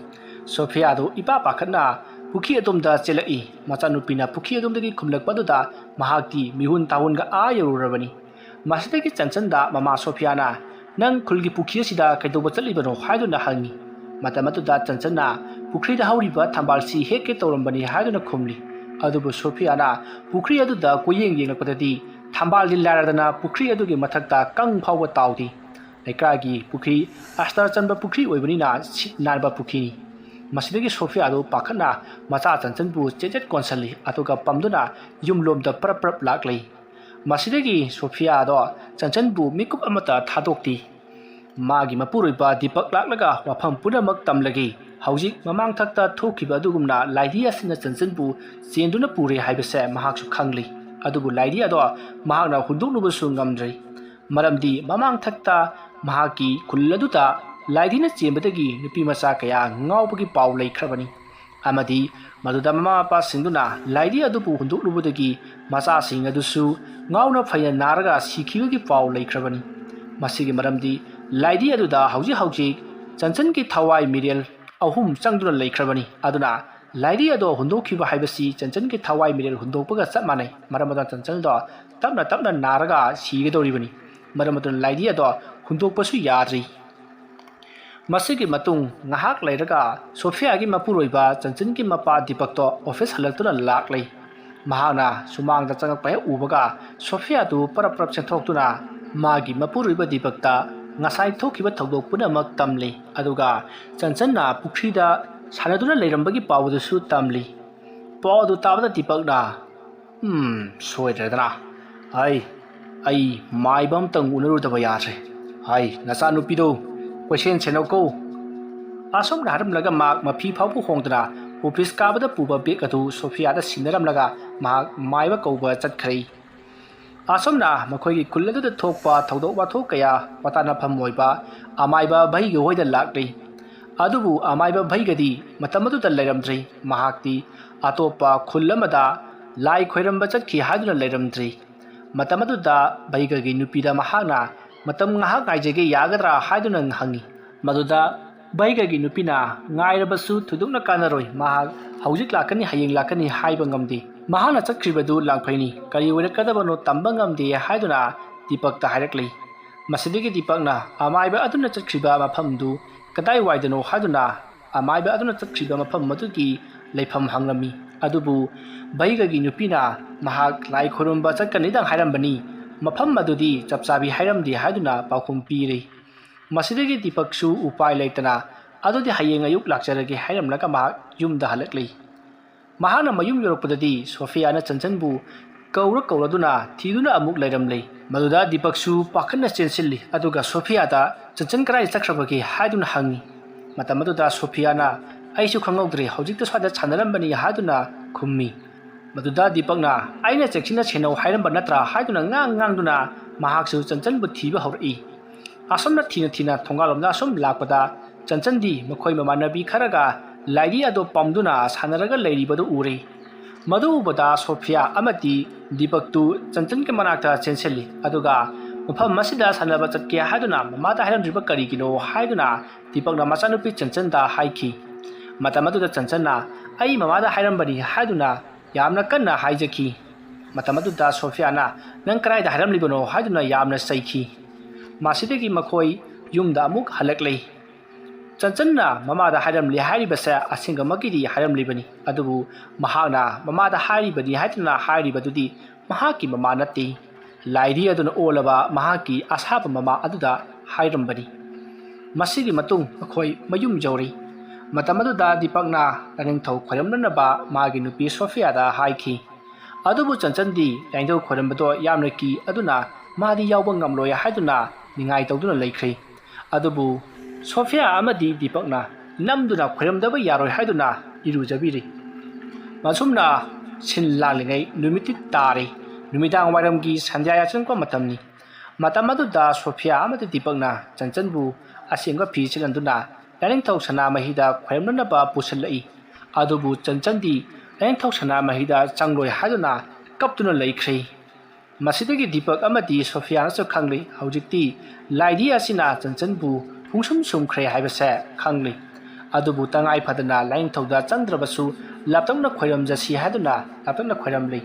ꯁꯣꯐꯤꯌꯥꯗꯨ ꯏꯄꯥ ꯄꯥꯈꯠꯅ ꯄꯨꯈ꯭ꯔꯤ ꯑꯗꯣꯝꯗ ꯆꯦꯜꯂꯛꯏ꯫ ꯃꯆꯥꯅꯨꯄꯤꯅ ꯄꯨꯈ꯭ꯔꯤ ꯑꯗꯣꯝꯗꯒꯤ ꯈꯨꯝꯂꯛꯄ ꯑꯗꯨꯗ ꯃꯍꯥꯛꯇꯤ ꯃꯤꯍꯨꯟ ꯇꯥꯍꯨꯟꯒ ꯑꯥ ꯌꯧꯔꯨꯔꯕꯅꯤ꯫ ꯃꯁꯤꯗꯒꯤ ꯆꯟꯆꯟꯗ ꯃꯃꯥ ꯁꯣꯐꯤꯌꯥꯅ, "ꯅꯪ ꯈꯨꯜꯒꯤ ꯄꯨꯈ꯭ꯔꯤ ꯑꯁꯤꯗ ꯀꯩꯗꯧꯕ ꯆꯠꯂꯤꯕꯅꯣ?" ꯍꯥꯏꯗꯨꯅ ꯍꯪꯉꯤ꯫ ꯃꯇꯝ ꯑꯗꯨꯗ ꯆꯟꯆꯟꯅ, "ꯄꯨꯈ꯭ꯔꯤꯗ ꯍꯧꯔꯤꯕ ꯊꯝꯕꯥꯜꯁꯤ ꯍꯦꯛꯀꯦ ꯇꯧꯔꯝꯕꯅꯤ" ꯍꯥꯏꯗꯨꯅ ꯈꯨꯝꯂꯤ꯫ ꯑꯗꯨꯕꯨ ꯁꯣꯐꯤꯌꯥꯅ ꯄꯨꯈ꯭ꯔꯤ ꯑꯗꯨꯗ ꯀꯣꯏꯌꯦꯡ ꯌꯦꯡꯂꯛꯄꯗꯗꯤ ꯊꯝꯕꯥꯜꯗꯤ ꯂꯥꯏꯔꯗꯅ ꯄꯨꯈ꯭ꯔꯤ ꯑꯗꯨꯒꯤ ꯃꯊꯛꯇ ꯀꯪ ꯐꯥꯎꯕ ꯇꯥꯎꯗꯦ꯫ ꯂꯩꯀꯥꯏꯒꯤ ꯄꯨꯈ꯭ꯔꯤ ꯑꯁꯇꯔ ꯆꯟꯕ ꯄꯨꯈ꯭ꯔꯤ ꯑꯣꯏꯕꯅꯤꯅ ꯁꯤꯠ ꯅꯥꯟꯕ ꯄꯨꯈ꯭ꯔꯤꯅꯤ꯫ ꯃꯁꯤꯗꯒꯤ ꯁꯣꯐꯤꯌꯥꯗꯨ ꯄꯥꯈꯠꯅ ꯃꯆꯥ ꯆꯟꯆꯟꯕꯨ ꯆꯦꯠ ꯆꯦꯠ ꯀꯣꯟꯁꯤꯜꯂꯤ, ꯑꯗꯨꯒ ꯄꯝꯗꯨꯅ ꯌꯨꯝꯂꯣꯝꯗ ꯄ꯭ꯔꯞ ꯄ꯭ꯔꯞ ꯂꯥꯛꯂꯤ꯫ ꯃꯁꯤꯗꯒꯤ ꯁꯣꯐꯤꯌꯥꯗꯣ ꯆꯟꯆꯟꯕꯨ ꯃꯤꯀꯨꯞ ꯑꯃꯠꯇ ꯊꯥꯗꯣꯛꯇꯦ꯫ ꯃꯥꯒꯤ ꯃꯄꯨꯔꯣꯏꯕ ꯗꯤꯄꯛ ꯂꯥꯛꯂꯒ ꯋꯥꯐꯝ ꯄꯨꯝꯅꯃꯛ ꯇꯝꯂꯒꯦ꯫ ꯍꯧꯖꯤꯛ ꯃꯃꯥꯡꯊꯛꯇ ꯊꯣꯛꯈꯤꯕ ꯑꯗꯨꯒꯨꯝꯅ ꯂꯥꯏꯙꯤ ꯑꯁꯤꯅ ꯆꯟꯆꯟꯕꯨ ꯆꯦꯟꯗꯨꯅ ꯄꯨꯔꯦ ꯍꯥꯏꯕꯁꯦ ꯃꯍꯥꯛꯁꯨ ꯈꯪꯂꯤ꯫ ꯑꯗꯨꯕꯨ ꯂꯥꯏꯙꯤ ꯑꯗꯣ ꯃꯍꯥꯛꯅ ꯍꯨꯟꯗꯣꯛꯂꯨꯕꯁꯨ ꯉꯝꯗ꯭ꯔꯤ꯫ ꯃꯔꯝꯗꯤ ꯃꯃꯥꯡꯊꯛꯇ ꯃꯍꯥꯛꯀꯤ ꯈꯨꯜ ꯑꯗꯨꯗ ꯂꯥꯏꯙꯤꯅ ꯆꯦꯟꯕꯗꯒꯤ ꯅꯨꯄꯤ ꯃꯆꯥ ꯀꯌꯥ ꯉꯥꯎꯕꯒꯤ ꯄꯥꯎ ꯂꯩꯈ꯭ꯔꯕꯅꯤ꯫ ꯑꯃꯗꯤ ꯃꯗꯨꯗ ꯃꯃꯥ ꯃꯄꯥꯁꯤꯡꯗꯨꯅ ꯂꯥꯏꯙꯤ ꯑꯗꯨꯕꯨ ꯍꯨꯟꯗꯣꯛꯂꯨꯕꯗꯒꯤ ꯃꯆꯥꯁꯤꯡ ꯑꯗꯨꯁꯨ ꯉꯥꯎꯅ ꯐꯩꯅ ꯅꯥꯔꯒ ꯁꯤꯈꯤꯕꯒꯤ ꯄꯥꯎ ꯂꯩꯈ꯭ꯔꯕꯅꯤ꯫ ꯃꯁꯤꯒꯤ ꯃꯔꯝꯗꯤ ꯂꯥꯏꯙꯤ ꯑꯗꯨꯗ ꯍꯧꯖꯤꯛ ꯍꯧꯖꯤꯛ ꯆꯟꯆꯟꯒꯤ ꯊꯋꯥꯏ ꯃꯤꯔꯦꯜ ꯑꯍꯨꯝ ꯆꯪꯗꯨꯅ ꯂꯩꯈ꯭ꯔꯕꯅꯤ꯫ ꯑꯗꯨꯅ ꯂꯥꯏꯙꯤ ꯑꯗꯣ ꯍꯨꯟꯗꯣꯛꯈꯤꯕ ꯍꯥꯏꯕꯁꯤ ꯆꯟꯆꯟꯒꯤ ꯊꯋꯥꯏ ꯃꯤꯔꯦꯜ ꯍꯨꯟꯗꯣꯛꯄꯒ ꯆꯞ ꯃꯥꯟꯅꯩ꯫ ꯃꯔꯝ ꯑꯗꯨꯅ ꯆꯟꯆꯟꯗꯣ ꯇꯞꯅ ꯇꯞꯅ ꯅꯥꯔꯒ ꯁꯤꯒꯗꯧꯔꯤꯕꯅꯤ꯫ ꯃꯔꯝ ꯑꯗꯨꯅ ꯂꯥꯏꯙꯤ ꯑꯗꯣ ꯍꯨꯟꯗꯣꯛꯄꯁꯨ ꯌꯥꯗ꯭ꯔꯤ꯫ ꯃꯁꯤꯒꯤ ꯃꯇꯨꯡ ꯉꯥꯏꯍꯥꯛ ꯂꯩꯔꯒ ꯁꯣꯐꯤꯌꯥꯒꯤ ꯃꯄꯨꯔꯣꯏꯕ ꯆꯟꯆꯟꯒꯤ ꯃꯄꯥ ꯗꯤꯄꯛꯇꯣ ꯑꯣꯐꯤꯁ ꯍꯜꯂꯛꯇꯨꯅ ꯂꯥꯛꯂꯦ꯫ ꯃꯍꯥꯛꯅ ꯁꯨꯃꯥꯡꯗ ꯆꯪꯉꯛꯄ ꯍꯦꯛ ꯎꯕꯒ ꯁꯣꯐꯤꯌꯥꯗꯨ ꯄꯔꯞ ꯄꯔꯞ ꯆꯦꯟꯊꯣꯛꯇꯨꯅ ꯃꯥꯒꯤ ꯃꯄꯨꯔꯣꯏꯕ ꯗꯤꯄꯛꯇ ꯉꯁꯥꯏ ꯊꯣꯛꯈꯤꯕ ꯊꯧꯗꯣꯛ ꯄꯨꯝꯅꯃꯛ ꯇꯝꯂꯤ꯫ ꯑꯗꯨꯒ ꯆꯟꯆꯟꯅ ꯄꯨꯈ꯭ꯔꯤꯗ ꯁꯥꯟꯅꯗꯨꯅ ꯂꯩꯔꯝꯕꯒꯤ ꯄꯥꯎ ꯑꯗꯨꯁꯨ ꯇꯝꯂꯤ꯫ ꯄꯥꯎ ꯑꯗꯨ ꯇꯥꯕꯗ ꯗꯤꯄꯛꯅ, "ꯎꯝ, ꯁꯣꯏꯗ꯭ꯔꯦꯗꯅ꯫ ꯑꯩ, ꯑꯩ ꯃꯥꯏꯕ ꯑꯝꯇꯪ ꯎꯅꯔꯨꯗꯕ ꯌꯥꯗ꯭ꯔꯦ꯫ ꯑꯩ, ꯅꯆꯥꯅꯨꯄꯤꯗꯣ ꯀꯣꯏꯁꯦꯟ ꯁꯦꯟꯅꯧꯀꯣ꯫" ꯑꯁꯨꯝꯅ ꯍꯥꯏꯔꯝꯂꯒ ꯃꯍꯥꯛ ꯃꯐꯤ ꯐꯥꯎꯕ ꯍꯣꯡꯗꯅ ꯑꯣꯐꯤꯁ ꯀꯥꯕꯗ ꯄꯨꯕ ꯕꯦꯒ ꯑꯗꯨ ꯁꯣꯐꯤꯌꯥꯗ ꯁꯤꯟꯅꯔꯝꯂꯒ ꯃꯍꯥꯛ ꯃꯥꯏꯕ ꯀꯧꯕ ꯆꯠꯈ꯭ꯔꯦ꯫ ꯑꯁꯨꯝꯅ ꯃꯈꯣꯏꯒꯤ ꯈꯨꯜ ꯑꯗꯨꯗ ꯊꯣꯛꯄ ꯊꯧꯗꯣꯛ ꯋꯥꯊꯣꯛ ꯀꯌꯥ ꯋꯥꯇꯥꯅꯐꯝ ꯑꯣꯏꯕ ꯑꯃꯥꯏꯕ ꯚꯩꯒ ꯍꯣꯏꯗ ꯂꯥꯛꯂꯤ꯫ ꯑꯗꯨꯕꯨ ꯑꯃꯥꯏꯕ ꯚꯩꯒꯗꯤ ꯃꯇꯝ ꯑꯗꯨꯗ ꯂꯩꯔꯝꯗ꯭ꯔꯤ꯫ ꯃꯍꯥꯛꯇꯤ ꯑꯇꯣꯞꯄ ꯈꯨꯜ ꯑꯃꯗ ꯂꯥꯏ ꯈꯣꯏꯔꯝꯕ ꯆꯠꯈꯤ ꯍꯥꯏꯗꯨꯅ ꯂꯩꯔꯝꯗ꯭ꯔꯤ꯫ ꯃꯇꯝ ꯑꯗꯨꯗ ꯚꯩꯒꯒꯤ ꯅꯨꯄꯤꯗ ꯃꯍꯥꯛꯅ "ꯃꯇꯝ ꯉꯥꯏꯍꯥꯛ ꯉꯥꯏꯖꯒꯦ, ꯌꯥꯒꯗ꯭ꯔꯥ?" ꯍꯥꯏꯗꯨꯅ ꯍꯪꯉꯤ꯫ ꯃꯗꯨꯗ ꯚꯩꯒꯒꯤ ꯅꯨꯄꯤꯅ, "ꯉꯥꯏꯔꯕꯁꯨ ꯊꯣꯏꯗꯣꯛꯅ ꯀꯥꯟꯅꯔꯣꯏ, ꯃꯍꯥꯛ ꯍꯧꯖꯤꯛ ꯂꯥꯛꯀꯅꯤ, ꯍꯌꯦꯡ ꯂꯥꯛꯀꯅꯤ ꯍꯥꯏꯕ ꯉꯝꯗꯦ꯫ ꯃꯍꯥꯛꯅ ꯆꯠꯈ꯭ꯔꯤꯕꯗꯨ ꯂꯥꯡꯐꯩꯅꯤ, ꯀꯔꯤ ꯑꯣꯏꯔꯛꯀꯗꯕꯅꯣ ꯇꯝꯕ ꯉꯝꯗꯦ" ꯍꯥꯏꯗꯨꯅ ꯗꯤꯄꯛꯇ ꯍꯥꯏꯔꯛꯂꯤ꯫ ꯃꯁꯤꯗꯒꯤ ꯗꯤꯄꯛꯅ ꯑꯃꯥꯏꯕ ꯑꯗꯨꯅ ꯆꯠꯈ꯭ꯔꯤꯕ ꯃꯐꯝꯗꯨ ꯀꯗꯥꯏꯋꯥꯏꯗꯅꯣ ꯍꯥꯏꯗꯨꯅ ꯑꯃꯥꯏꯕ ꯑꯗꯨꯅ ꯆꯠꯈ꯭ꯔꯤꯕ ꯃꯐꯝ ꯑꯗꯨꯒꯤ ꯂꯩꯐꯝ ꯍꯪꯂꯝꯃꯤ꯫ ꯑꯗꯨꯕꯨ ꯚꯩꯒꯒꯤ ꯅꯨꯄꯤꯅ ꯃꯍꯥꯛ ꯂꯥꯏ ꯈꯨꯔꯨꯝꯕ ꯆꯠꯀꯅꯤꯗꯪ ꯍꯥꯏꯔꯝꯕꯅꯤ, ꯃꯐꯝ ꯑꯗꯨꯗꯤ ꯆꯞ ꯆꯥꯕꯤ ꯍꯥꯏꯔꯝꯗꯦ ꯍꯥꯏꯗꯨꯅ ꯄꯥꯎꯈꯨꯝ ꯄꯤꯔꯤ꯫ ꯃꯁꯤꯗꯒꯤ ꯗꯤꯄꯛꯁꯨ ꯎꯄꯥꯏ ꯂꯩꯇꯅ, "ꯑꯗꯨꯗꯤ ꯍꯌꯦꯡ ꯑꯌꯨꯛ ꯂꯥꯛꯆꯔꯒꯦ" ꯍꯥꯏꯔꯝꯂꯒ ꯃꯍꯥꯛ ꯌꯨꯝꯗ ꯍꯜꯂꯛꯂꯤ꯫ ꯃꯍꯥꯛꯅ ꯃꯌꯨꯝ ꯌꯧꯔꯛꯄꯗꯗꯤ ꯁꯣꯐꯤꯌꯥꯅ ꯆꯟꯆꯟꯕꯨ ꯀꯧꯔ ꯀꯧꯔꯗꯨꯅ ꯊꯤꯗꯨꯅ ꯑꯃꯨꯛ ꯂꯩꯔꯝꯂꯦ꯫ ꯃꯗꯨꯗ ꯗꯤꯄꯛꯁꯨ ꯄꯥꯈꯠꯅ ꯆꯦꯟꯁꯤꯜꯂꯤ, ꯑꯗꯨꯒ ꯁꯣꯐꯤꯌꯥꯗ "ꯆꯟꯆꯟ ꯀꯗꯥꯏ ꯆꯠꯈ꯭ꯔꯕꯒꯦ?" ꯍꯥꯏꯗꯨꯅ ꯍꯪꯉꯤ꯫ ꯃꯇꯝ ꯑꯗꯨꯗ ꯁꯣꯐꯤꯌꯥꯅ, "ꯑꯩꯁꯨ ꯈꯪꯍꯧꯗ꯭ꯔꯦ, ꯍꯧꯖꯤꯛꯇ ꯁ꯭ꯋꯥꯏꯗ ꯁꯥꯟꯅꯔꯝꯕꯅꯤ" ꯍꯥꯏꯗꯨꯅ ꯈꯨꯝꯃꯤ꯫ ꯃꯗꯨꯗ ꯗꯤꯄꯛꯅ, "ꯑꯩꯅ ꯆꯦꯛꯁꯤꯟꯅ ꯁꯦꯟꯅꯧ ꯍꯥꯏꯔꯝꯕ ꯅꯠꯇ꯭ꯔꯥ?" ꯍꯥꯏꯗꯨꯅ ꯉꯥꯡ ꯉꯥꯡꯗꯨꯅ ꯃꯍꯥꯛꯁꯨ ꯆꯟꯆꯟꯕꯨ ꯊꯤꯕ ꯍꯧꯔꯛꯏ꯫ ꯑꯁꯨꯝꯅ ꯊꯤꯅ ꯊꯤꯅ ꯊꯣꯡꯒꯥꯜꯂꯣꯝꯗ ꯑꯁꯨꯝ ꯂꯥꯛꯄꯗ ꯆꯟꯆꯟꯗꯤ ꯃꯈꯣꯏ ꯃꯃꯥꯟꯅꯕꯤ ꯈꯔꯒ ꯂꯥꯏꯙꯤ ꯑꯗꯨ ꯄꯝꯗꯨꯅ ꯁꯥꯟꯅꯔꯒ ꯂꯩꯔꯤꯕꯗꯨ ꯎꯔꯦ꯫ ꯃꯗꯨ ꯎꯕꯗ ꯁꯣꯐꯤꯌꯥ ꯑꯃꯗꯤ ꯗꯤꯄꯛꯇꯨ ꯆꯟꯆꯟꯒꯤ ꯃꯅꯥꯛꯇ ꯆꯦꯟꯁꯤꯜꯂꯤ, ꯑꯗꯨꯒ ꯃꯐꯝ ꯑꯁꯤꯗ ꯁꯥꯟꯅꯕ ꯆꯠꯀꯦ ꯍꯥꯏꯗꯨꯅ ꯃꯃꯥꯗ ꯍꯥꯏꯔꯝꯗ꯭ꯔꯤꯕ ꯀꯔꯤꯒꯤꯅꯣ ꯍꯥꯏꯗꯨꯅ ꯗꯤꯄꯛꯅ ꯃꯆꯥꯅꯨꯄꯤ ꯆꯟꯆꯟꯗ ꯍꯥꯏꯈꯤ꯫ ꯃꯇꯝ ꯑꯗꯨꯗ ꯆꯟꯆꯟꯅ, "ꯑꯩ ꯃꯃꯥꯗ ꯍꯥꯏꯔꯝꯕꯅꯤ" ꯍꯥꯏꯗꯨꯅ ꯌꯥꯝꯅ ꯀꯟꯅ ꯍꯥꯏꯖꯈꯤ꯫ ꯃꯇꯝ ꯑꯗꯨꯗ ꯁꯣꯐꯤꯌꯥꯅ, "ꯅꯪ ꯀꯗꯥꯏꯗ ꯍꯥꯏꯔꯝꯂꯤꯕꯅꯣ?" ꯍꯥꯏꯗꯨꯅ ꯌꯥꯝꯅ ꯆꯩꯈꯤ꯫ ꯃꯁꯤꯗꯒꯤ ꯃꯈꯣꯏ ꯌꯨꯝꯗ ꯑꯃꯨꯛ ꯍꯜꯂꯛꯂꯦ꯫ ꯆꯟꯆꯟꯅ ꯃꯃꯥꯗ ꯍꯥꯏꯔꯝꯂꯦ ꯍꯥꯏꯔꯤꯕꯁꯦ ꯑꯁꯦꯡꯕꯃꯛꯀꯤꯗꯤ ꯍꯥꯏꯔꯝꯂꯤꯕꯅꯤ, ꯑꯗꯨꯕꯨ ꯃꯍꯥꯛꯅ ꯃꯃꯥꯗ ꯍꯥꯏꯔꯤꯕꯅꯤ ꯍꯥꯏꯗꯨꯅ ꯍꯥꯏꯔꯤꯕꯗꯨꯗꯤ ꯃꯍꯥꯛꯀꯤ ꯃꯃꯥ ꯅꯠꯇꯦ, ꯂꯥꯏꯙꯤ ꯑꯗꯨꯅ ꯑꯣꯜꯂꯕ ꯃꯍꯥꯛꯀꯤ ꯑꯁꯥꯕ ꯃꯃꯥ ꯑꯗꯨꯗ ꯍꯥꯏꯔꯝꯕꯅꯤ꯫ ꯃꯁꯤꯒꯤ ꯃꯇꯨꯡ ꯃꯈꯣꯏ ꯃꯌꯨꯝ ꯌꯧꯔꯤ꯫ ꯃꯇꯝ ꯑꯗꯨꯗ ꯗꯤꯄꯛꯅ ꯂꯥꯏꯅꯤꯡꯊꯧ ꯈꯣꯏꯔꯝꯅꯅꯕ ꯃꯥꯒꯤ ꯅꯨꯄꯤ ꯁꯣꯐꯤꯌꯥꯗ ꯍꯥꯏꯈꯤ꯫ ꯑꯗꯨꯕꯨ ꯆꯟꯆꯟꯗꯤ ꯂꯥꯏꯅꯤꯡꯊꯧ ꯈꯣꯏꯔꯝꯕꯗꯣ ꯌꯥꯝꯅ ꯀꯤ, ꯑꯗꯨꯅ ꯃꯥꯗꯤ ꯌꯥꯎꯕ ꯉꯝꯂꯣꯏ ꯍꯥꯏꯗꯨꯅ ꯅꯤꯡꯉꯥꯏ ꯇꯧꯗꯨꯅ ꯂꯩꯈ꯭ꯔꯦ꯫ ꯑꯗꯨꯕꯨ ꯁꯣꯐꯤꯌꯥ ꯑꯃꯗꯤ ꯗꯤꯄꯛꯅ ꯅꯝꯗꯨꯅ ꯈꯣꯏꯔꯝꯗꯕ ꯌꯥꯔꯣꯏ ꯍꯥꯏꯗꯨꯅ ꯏꯔꯨꯖꯕꯤꯔꯤ꯫ ꯑꯁꯨꯝꯅ ꯁꯤꯟ ꯂꯥꯡꯂꯤꯉꯩ ꯅꯨꯃꯤꯠꯇꯤ ꯇꯥꯔꯦ꯫ ꯅꯨꯃꯤꯗꯥꯡ ꯋꯥꯏꯔꯝꯒꯤ ꯁꯟꯙ꯭ꯌꯥ ꯌꯥꯆꯪꯕ ꯃꯇꯝꯅꯤ꯫ ꯃꯇꯝ ꯑꯗꯨꯗ ꯁꯣꯐꯤꯌꯥ ꯑꯃꯗꯤ ꯗꯤꯄꯛꯅ ꯆꯟꯆꯟꯕꯨ ꯑꯁꯦꯡꯕ ꯐꯤ ꯁꯤꯠꯍꯟꯗꯨꯅ ꯂꯥꯏꯅꯤꯡꯊꯧ ꯁꯅꯥꯃꯍꯤꯗ ꯈꯣꯏꯔꯝꯅꯅꯕ ꯄꯨꯁꯤꯜꯂꯛꯏ꯫ ꯑꯗꯨꯕꯨ ꯆꯟꯆꯟꯗꯤ ꯂꯥꯏꯅꯤꯡꯊꯧ ꯁꯅꯥꯃꯍꯤꯗ ꯆꯪꯂꯣꯏ ꯍꯥꯏꯗꯨꯅ ꯀꯞꯇꯨꯅ ꯂꯩꯈ꯭ꯔꯦ꯫ ꯃꯁꯤꯗꯒꯤ ꯗꯤꯄꯛ ꯑꯃꯗꯤ ꯁꯣꯐꯤꯌꯥꯅꯁꯨ ꯈꯪꯂꯤ, ꯍꯧꯖꯤꯛꯇꯤ ꯂꯥꯏꯙꯤ ꯑꯁꯤꯅ ꯆꯟꯆꯟꯕꯨ ꯄꯨꯡꯁꯨꯝ ꯁꯨꯝꯈ꯭ꯔꯦ ꯍꯥꯏꯕꯁꯦ ꯈꯪꯂꯤ꯫ ꯑꯗꯨꯕꯨ ꯇꯉꯥꯏ ꯐꯗꯅ ꯂꯥꯏꯅꯤꯡꯊꯧꯗ ꯆꯪꯗ꯭ꯔꯕꯁꯨ ꯂꯥꯞꯇꯛꯅ ꯈꯣꯏꯔꯝꯖꯁꯤ ꯍꯥꯏꯗꯨꯅ ꯂꯥꯞꯇꯛꯅ ꯈꯣꯏꯔꯝꯂꯤ꯫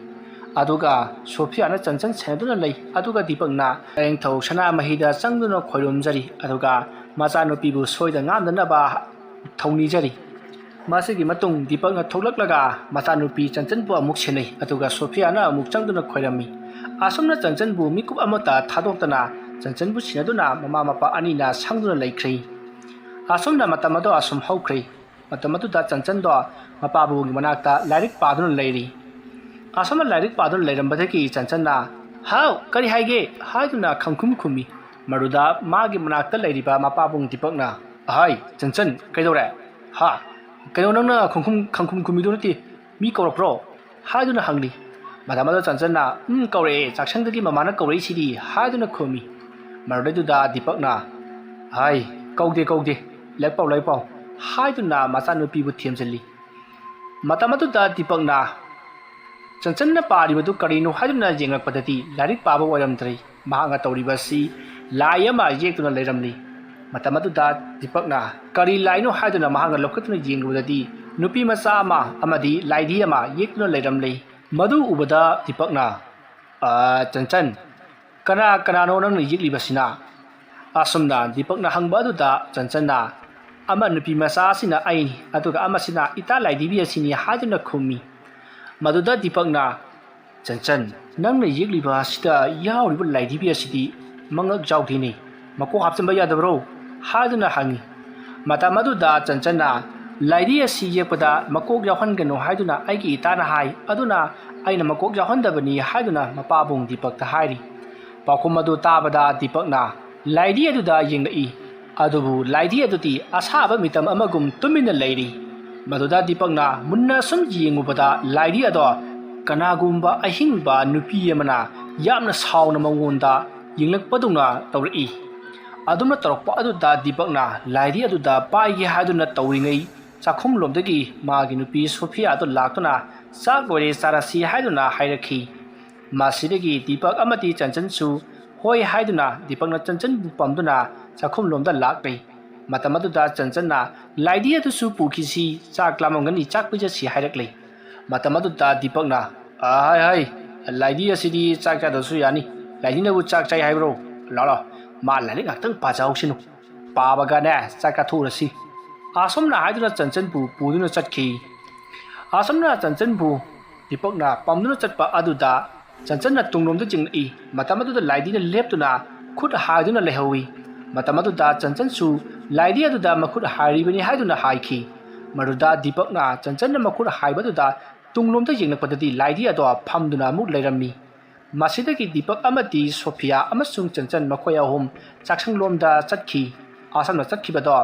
ꯑꯗꯨꯒ ꯁꯣꯐꯤꯌꯥꯅ ꯆꯟꯆꯟ ꯁꯦꯟꯅꯗꯨꯅ ꯂꯩ꯫ ꯑꯗꯨꯒ ꯗꯤꯄꯛꯅ ꯂꯥꯏꯅꯤꯡꯊꯧ ꯁꯅꯥꯃꯍꯤꯗ ꯆꯪꯗꯨꯅ ꯈꯣꯏꯔꯨꯝꯖꯔꯤ꯫ ꯑꯗꯨꯒ ꯃꯆꯥꯅꯨꯄꯤꯕꯨ ꯁꯣꯏꯗ ꯉꯥꯝꯗꯅꯕ ꯊꯧꯅꯤꯖꯔꯤ꯫ ꯃꯁꯤꯒꯤ ꯃꯇꯨꯡ ꯗꯤꯄꯛꯅ ꯊꯣꯛꯂꯛꯂꯒ ꯃꯆꯥꯅꯨꯄꯤ ꯆꯟꯆꯟꯕꯨ ꯑꯃꯨꯛ ꯁꯦꯟꯅꯩ, ꯑꯗꯨꯒ ꯁꯣꯐꯤꯌꯥꯅ ꯑꯃꯨꯛ ꯆꯪꯗꯨꯅ ꯈꯣꯏꯔꯝꯃꯤ꯫ ꯑꯁꯨꯝꯅ ꯆꯟꯆꯟꯕꯨ ꯃꯤꯀꯨꯞ ꯑꯃꯠꯇ ꯊꯥꯗꯣꯛꯇꯅ ꯆꯟꯆꯟꯕꯨ ꯁꯦꯟꯅꯗꯨꯅ ꯃꯃꯥ ꯃꯄꯥ ꯑꯅꯤꯅ ꯁꯪꯗꯨꯅ ꯂꯩꯈ꯭ꯔꯦ꯫ ꯑꯁꯨꯝꯅ ꯃꯇꯝ ꯑꯗꯣ ꯑꯁꯨꯝ ꯍꯧꯈ꯭ꯔꯦ꯫ ꯃꯇꯝ ꯑꯗꯨꯗ ꯆꯟꯆꯟꯗꯣ ꯃꯄꯥꯕꯨꯡꯒꯤ ꯃꯅꯥꯛꯇ ꯂꯥꯏꯔꯤꯛ ꯄꯥꯗꯨꯅ ꯂꯩꯔꯤ꯫ ꯑꯁꯨꯝꯅ ꯂꯥꯏꯔꯤꯛ ꯄꯥꯗꯨꯅ ꯂꯩꯔꯝꯕꯗꯒꯤ ꯆꯟꯆꯟꯅ, "ꯍꯥꯎ, ꯀꯔꯤ ꯍꯥꯏꯒꯦ?" ꯍꯥꯏꯗꯨꯅ ꯈꯪꯈꯨꯝ ꯈꯨꯝꯃꯤ꯫ ꯃꯗꯨꯗ ꯃꯥꯒꯤ ꯃꯅꯥꯛꯇ ꯂꯩꯔꯤꯕ ꯃꯄꯥꯕꯨꯡ ꯗꯤꯄꯛꯅ, ꯑꯍꯥꯏ, ꯆꯟꯆꯟ, ꯀꯩꯗꯧꯔꯦ? ꯍꯥ? ꯀꯩꯅꯣ, ꯅꯪꯅ ꯈꯪꯈꯨꯝ ꯈꯪꯈꯨꯝ ꯈꯨꯝꯃꯤꯗꯨ ꯅꯠꯇꯦ? ꯃꯤ ꯀꯧꯔꯛꯄ꯭ꯔꯣ?" ꯍꯥꯏꯗꯨꯅ ꯍꯪꯂꯤ꯫ ꯃꯇꯝ ꯑꯗꯨꯗ ꯆꯟꯆꯟꯅ, "ꯎꯝ, ꯀꯧꯔꯛꯑꯦ, ꯆꯥꯛꯁꯪꯗꯒꯤ ꯃꯃꯥꯅ ꯀꯧꯔꯛꯏꯁꯤꯗꯤ" ꯍꯥꯏꯗꯨꯅ ꯈꯨꯝꯃꯤ꯫ ꯃꯗꯨꯗꯩꯗꯨꯗ ꯗꯤꯄꯛꯅ, "ꯍꯥꯏ, ꯀꯧꯗꯦ, ꯀꯧꯗꯦ, ꯂꯥꯏꯔꯤꯛ ꯄꯥꯎ, ꯂꯥꯏꯔꯤꯛ ꯄꯥꯎ" ꯍꯥꯏꯗꯨꯅ ꯃꯆꯥꯅꯨꯄꯤꯕꯨ ꯊꯦꯝꯖꯤꯜꯂꯤ꯫ ꯃꯇꯝ ꯑꯗꯨꯗ ꯗꯤꯄꯛꯅ ꯆꯟꯆꯟꯅ ꯄꯥꯔꯤꯕꯗꯨ ꯀꯔꯤꯅꯣ ꯍꯥꯏꯗꯨꯅ ꯌꯦꯡꯂꯛꯄꯗꯗꯤ ꯂꯥꯏꯔꯤꯛ ꯄꯥꯕ ꯑꯣꯏꯔꯝꯗ꯭ꯔꯦ꯫ ꯃꯍꯥꯛꯅ ꯇꯧꯔꯤꯕ ꯑꯁꯤ ꯂꯥꯏ ꯑꯃ ꯌꯦꯛꯇꯨꯅ ꯂꯩꯔꯝꯂꯤ꯫ ꯃꯇꯝ ꯑꯗꯨꯗ ꯗꯤꯄꯛꯅ ꯀꯔꯤ ꯂꯥꯏꯅꯣ ꯍꯥꯏꯗꯨꯅ ꯃꯍꯥꯛꯅ ꯂꯧꯈꯠꯇꯨꯅ ꯌꯦꯡꯂꯨꯕꯗꯗꯤ ꯅꯨꯄꯤ ꯃꯆꯥ ꯑꯃ ꯑꯃꯗꯤ ꯂꯥꯏꯙꯤ ꯑꯃ ꯌꯦꯛꯇꯨꯅ ꯂꯩꯔꯝꯂꯤ꯫ ꯃꯗꯨ ꯎꯕꯗ ꯗꯤꯄꯛꯅ, "ꯑ, ꯆꯟꯆꯟ, ꯀꯅꯥ ꯀꯅꯥꯅꯣ ꯅꯪꯅ ꯌꯦꯛꯂꯤꯕꯁꯤꯅ?" ꯑꯁꯨꯝꯅ ꯗꯤꯄꯛꯅ ꯍꯪꯕ ꯑꯗꯨꯗ ꯆꯟꯆꯟꯅ, "ꯑꯃ ꯅꯨꯄꯤ ꯃꯆꯥ ꯑꯁꯤꯅ ꯑꯩꯅꯤ, ꯑꯗꯨꯒ ꯑꯃꯁꯤꯅ ꯏꯇꯥ ꯂꯥꯏꯙꯤꯕꯤ ꯑꯁꯤꯅꯤ" ꯍꯥꯏꯗꯨꯅ ꯈꯨꯝꯃꯤ꯫ ꯃꯗꯨꯗ ꯗꯤꯄꯛꯅ, "ꯆꯟꯆꯟ, ꯅꯪꯅ ꯌꯦꯛꯂꯤꯕ ꯑꯁꯤꯗ ꯌꯥꯎꯔꯤꯕ ꯂꯥꯏꯙꯤꯕꯤ ꯑꯁꯤꯗꯤ ꯃꯉꯛ ꯌꯥꯎꯗꯦꯅꯦ, ꯃꯀꯣꯛ ꯍꯥꯞꯆꯤꯟꯕ ꯌꯥꯗꯕ꯭ꯔꯣ?" ꯍꯥꯏꯗꯨꯅ ꯍꯪꯉꯤ꯫ ꯃꯇꯝ ꯑꯗꯨꯗ ꯆꯟꯆꯟꯅ, "ꯂꯥꯏꯙꯤ ꯑꯁꯤ ꯌꯦꯛꯄꯗ ꯃꯀꯣꯛ ꯌꯥꯎꯍꯟꯒꯅꯨ ꯍꯥꯏꯗꯨꯅ ꯑꯩꯒꯤ ꯏꯇꯥꯅ ꯍꯥꯏ, ꯑꯗꯨꯅ ꯑꯩꯅ ꯃꯀꯣꯛ ꯌꯥꯎꯍꯟꯗꯕꯅꯤ" ꯍꯥꯏꯗꯨꯅ ꯃꯄꯥꯕꯨꯡ ꯗꯤꯄꯛꯇ ꯍꯥꯏꯔꯤ꯫ ꯄꯥꯎꯈꯨꯝ ꯑꯗꯨ ꯇꯥꯕꯗ ꯗꯤꯄꯛꯅ ꯂꯥꯏꯙꯤ ꯑꯗꯨꯗ ꯌꯦꯡꯂꯛꯏ꯫ ꯑꯗꯨꯕꯨ ꯂꯥꯏꯙꯤ ꯑꯗꯨꯗꯤ ꯑꯁꯥꯕ ꯃꯤꯇꯝ ꯑꯃꯒꯨꯝ ꯇꯨꯃꯤꯟꯅ ꯂꯩꯔꯤ꯫ ꯃꯗꯨꯗ ꯗꯤꯄꯛꯅ ꯃꯨꯟꯅ ꯁꯨꯝ ꯌꯦꯡꯉꯨꯕꯗ ꯂꯥꯏꯙꯤ ꯑꯗꯣ ꯀꯅꯥꯒꯨꯝꯕ ꯑꯍꯤꯡꯕ ꯅꯨꯄꯤ ꯑꯃꯅ ꯌꯥꯝꯅ ꯁꯥꯎꯅ ꯃꯉꯣꯟꯗ ꯌꯦꯡꯂꯛꯄꯗꯧꯅ ꯇꯧꯔꯛꯏ꯫ ꯑꯗꯨꯝꯅ ꯇꯧꯔꯛꯄ ꯑꯗꯨꯗ ꯗꯤꯄꯛꯅ ꯂꯥꯏꯙꯤ ꯑꯗꯨꯗ ꯄꯥꯏꯒꯦ ꯍꯥꯏꯗꯨꯅ ꯇꯧꯔꯤꯉꯩ ꯆꯥꯛꯈꯨꯝꯂꯣꯝꯗꯒꯤ ꯃꯥꯒꯤ ꯅꯨꯄꯤ ꯁꯣꯐꯤꯌꯥꯗꯣ ꯂꯥꯛꯇꯨꯅ "ꯆꯥꯛ ꯂꯣꯏꯔꯦ, ꯆꯥꯔꯁꯤ" ꯍꯥꯏꯗꯨꯅ ꯍꯥꯏꯔꯛꯈꯤ꯫ ꯃꯁꯤꯗꯒꯤ ꯗꯤꯄꯛ ꯑꯃꯗꯤ ꯆꯟꯆꯟꯁꯨ ꯍꯣꯏ ꯍꯥꯏꯗꯨꯅ ꯗꯤꯄꯛꯅ ꯆꯟꯆꯟꯕꯨ ꯄꯝꯗꯨꯅ ꯆꯥꯛꯈꯨꯝꯂꯣꯝꯗ ꯂꯥꯛꯂꯦ꯫ ꯃꯇꯝ ꯑꯗꯨꯗ ꯆꯟꯆꯟꯅ "ꯂꯥꯏꯙꯤ ꯑꯗꯨꯁꯨ ꯄꯨꯈꯤꯁꯤ, ꯆꯥꯛ ꯂꯥꯝꯃꯝꯒꯅꯤ, ꯆꯥꯛ ꯄꯤꯖꯁꯤ" ꯍꯥꯏꯔꯛꯂꯦ꯫ ꯃꯇꯝ ꯑꯗꯨꯗ ꯗꯤꯄꯛꯅ, "ꯑꯍꯥꯏ ꯍꯥꯏ, ꯂꯥꯏꯙꯤ ꯑꯁꯤꯗꯤ ꯆꯥꯛ ꯆꯥꯗ꯭ꯔꯁꯨ ꯌꯥꯅꯤ꯫ ꯂꯥꯏꯙꯤꯅꯕꯨ ꯆꯥꯛ ꯆꯥꯏ ꯍꯥꯏꯕ꯭ꯔꯣ? ꯂꯥꯛꯑꯣ, ꯂꯥꯛꯑꯣ, ꯃꯥ ꯂꯥꯏꯔꯤꯛ ꯉꯥꯛꯇꯪ ꯄꯥꯖꯍꯧꯁꯤꯅꯨ꯫ ꯄꯥꯕꯒꯅꯦ ꯆꯥꯛ ꯆꯥꯊꯣꯛꯎꯔꯁꯤ"꯫ ꯑꯁꯨꯝꯅ ꯍꯥꯏꯗꯨꯅ ꯆꯟꯆꯟꯕꯨ ꯄꯨꯗꯨꯅ ꯆꯠꯈꯤ꯫ ꯑꯁꯨꯝꯅ ꯆꯟꯆꯟꯕꯨ ꯗꯤꯄꯛꯅ ꯄꯝꯗꯨꯅ ꯆꯠꯄ ꯑꯗꯨꯗ ꯆꯟꯆꯟꯅ ꯇꯨꯡꯂꯣꯝꯗ ꯆꯤꯡꯂꯛꯏ꯫ ꯃꯇꯝ ꯑꯗꯨꯗ ꯂꯥꯏꯙꯤꯅ ꯂꯦꯞꯇꯨꯅ ꯈꯨꯠ ꯍꯥꯏꯗꯨꯅ ꯂꯩꯍꯧꯏ꯫ ꯃꯇꯝ ꯑꯗꯨꯗ ꯆꯟꯆꯟꯁꯨ ꯂꯥꯏꯙꯤ ꯑꯗꯨꯗ ꯃꯈꯨꯠ ꯍꯥꯏꯔꯤꯕꯅꯤ ꯍꯥꯏꯗꯨꯅ ꯍꯥꯏꯈꯤ꯫ ꯃꯗꯨꯗ ꯗꯤꯄꯛꯅ ꯆꯟꯆꯟꯅ ꯃꯈꯨꯠ ꯍꯥꯏꯕ ꯑꯗꯨꯗ ꯇꯨꯡꯂꯣꯝꯗ ꯌꯦꯡꯂꯛꯄꯗꯗꯤ ꯂꯥꯏꯙꯤ ꯑꯗꯣ ꯐꯝꯗꯨꯅ ꯑꯃꯨꯛ ꯂꯩꯔꯝꯃꯤ꯫ ꯃꯁꯤꯗꯒꯤ ꯗꯤꯄꯛ ꯑꯃꯗꯤ ꯁꯣꯐꯤꯌꯥ ꯑꯃꯁꯨꯡ ꯆꯟꯆꯟ ꯃꯈꯣꯏ ꯑꯍꯨꯝ ꯆꯥꯛꯁꯪꯂꯣꯝꯗ ꯆꯠꯈꯤ꯫ ꯄꯥꯁꯟꯅ ꯆꯠꯈꯤꯕꯗꯣ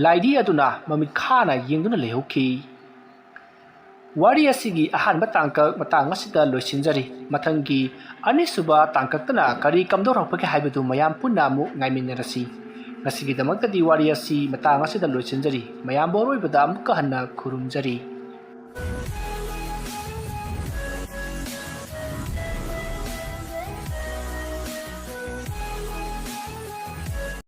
ꯂꯥꯏꯙꯤ ꯑꯗꯨꯅ ꯃꯃꯤꯠ ꯈꯥꯅ ꯌꯦꯡꯗꯨꯅ ꯂꯩꯍꯧꯈꯤ꯫ ꯋꯥꯔꯤ ꯑꯁꯤꯒꯤ ꯑꯍꯥꯟꯕ ꯇꯥꯡꯀꯛ ꯃꯇꯥꯡ ꯑꯁꯤꯗ ꯂꯣꯏꯁꯤꯟꯖꯔꯤ꯫ ꯃꯊꯪꯒꯤ ꯑꯅꯤꯁꯨꯕ ꯇꯥꯡꯀꯛꯇꯅ ꯀꯔꯤ ꯀꯝꯗꯧꯔꯛꯄꯒꯦ ꯍꯥꯏꯕꯗꯨ ꯃꯌꯥꯝ ꯄꯨꯟꯅ ꯑꯃꯨꯛ ꯉꯥꯏꯃꯤꯟꯅꯔꯁꯤ꯫ ꯉꯁꯤꯒꯤꯗꯃꯛꯇꯗꯤ ꯋꯥꯔꯤ ꯑꯁꯤ ꯃꯇꯥꯡ ꯑꯁꯤꯗ ꯂꯣꯏꯁꯤꯟꯖꯔꯤ꯫ ꯃꯌꯥꯝꯕꯨ ꯑꯔꯣꯏꯕꯗ ꯑꯃꯨꯛꯀ ꯍꯟꯅ ꯈꯨꯔꯨꯝꯖꯔꯤ꯫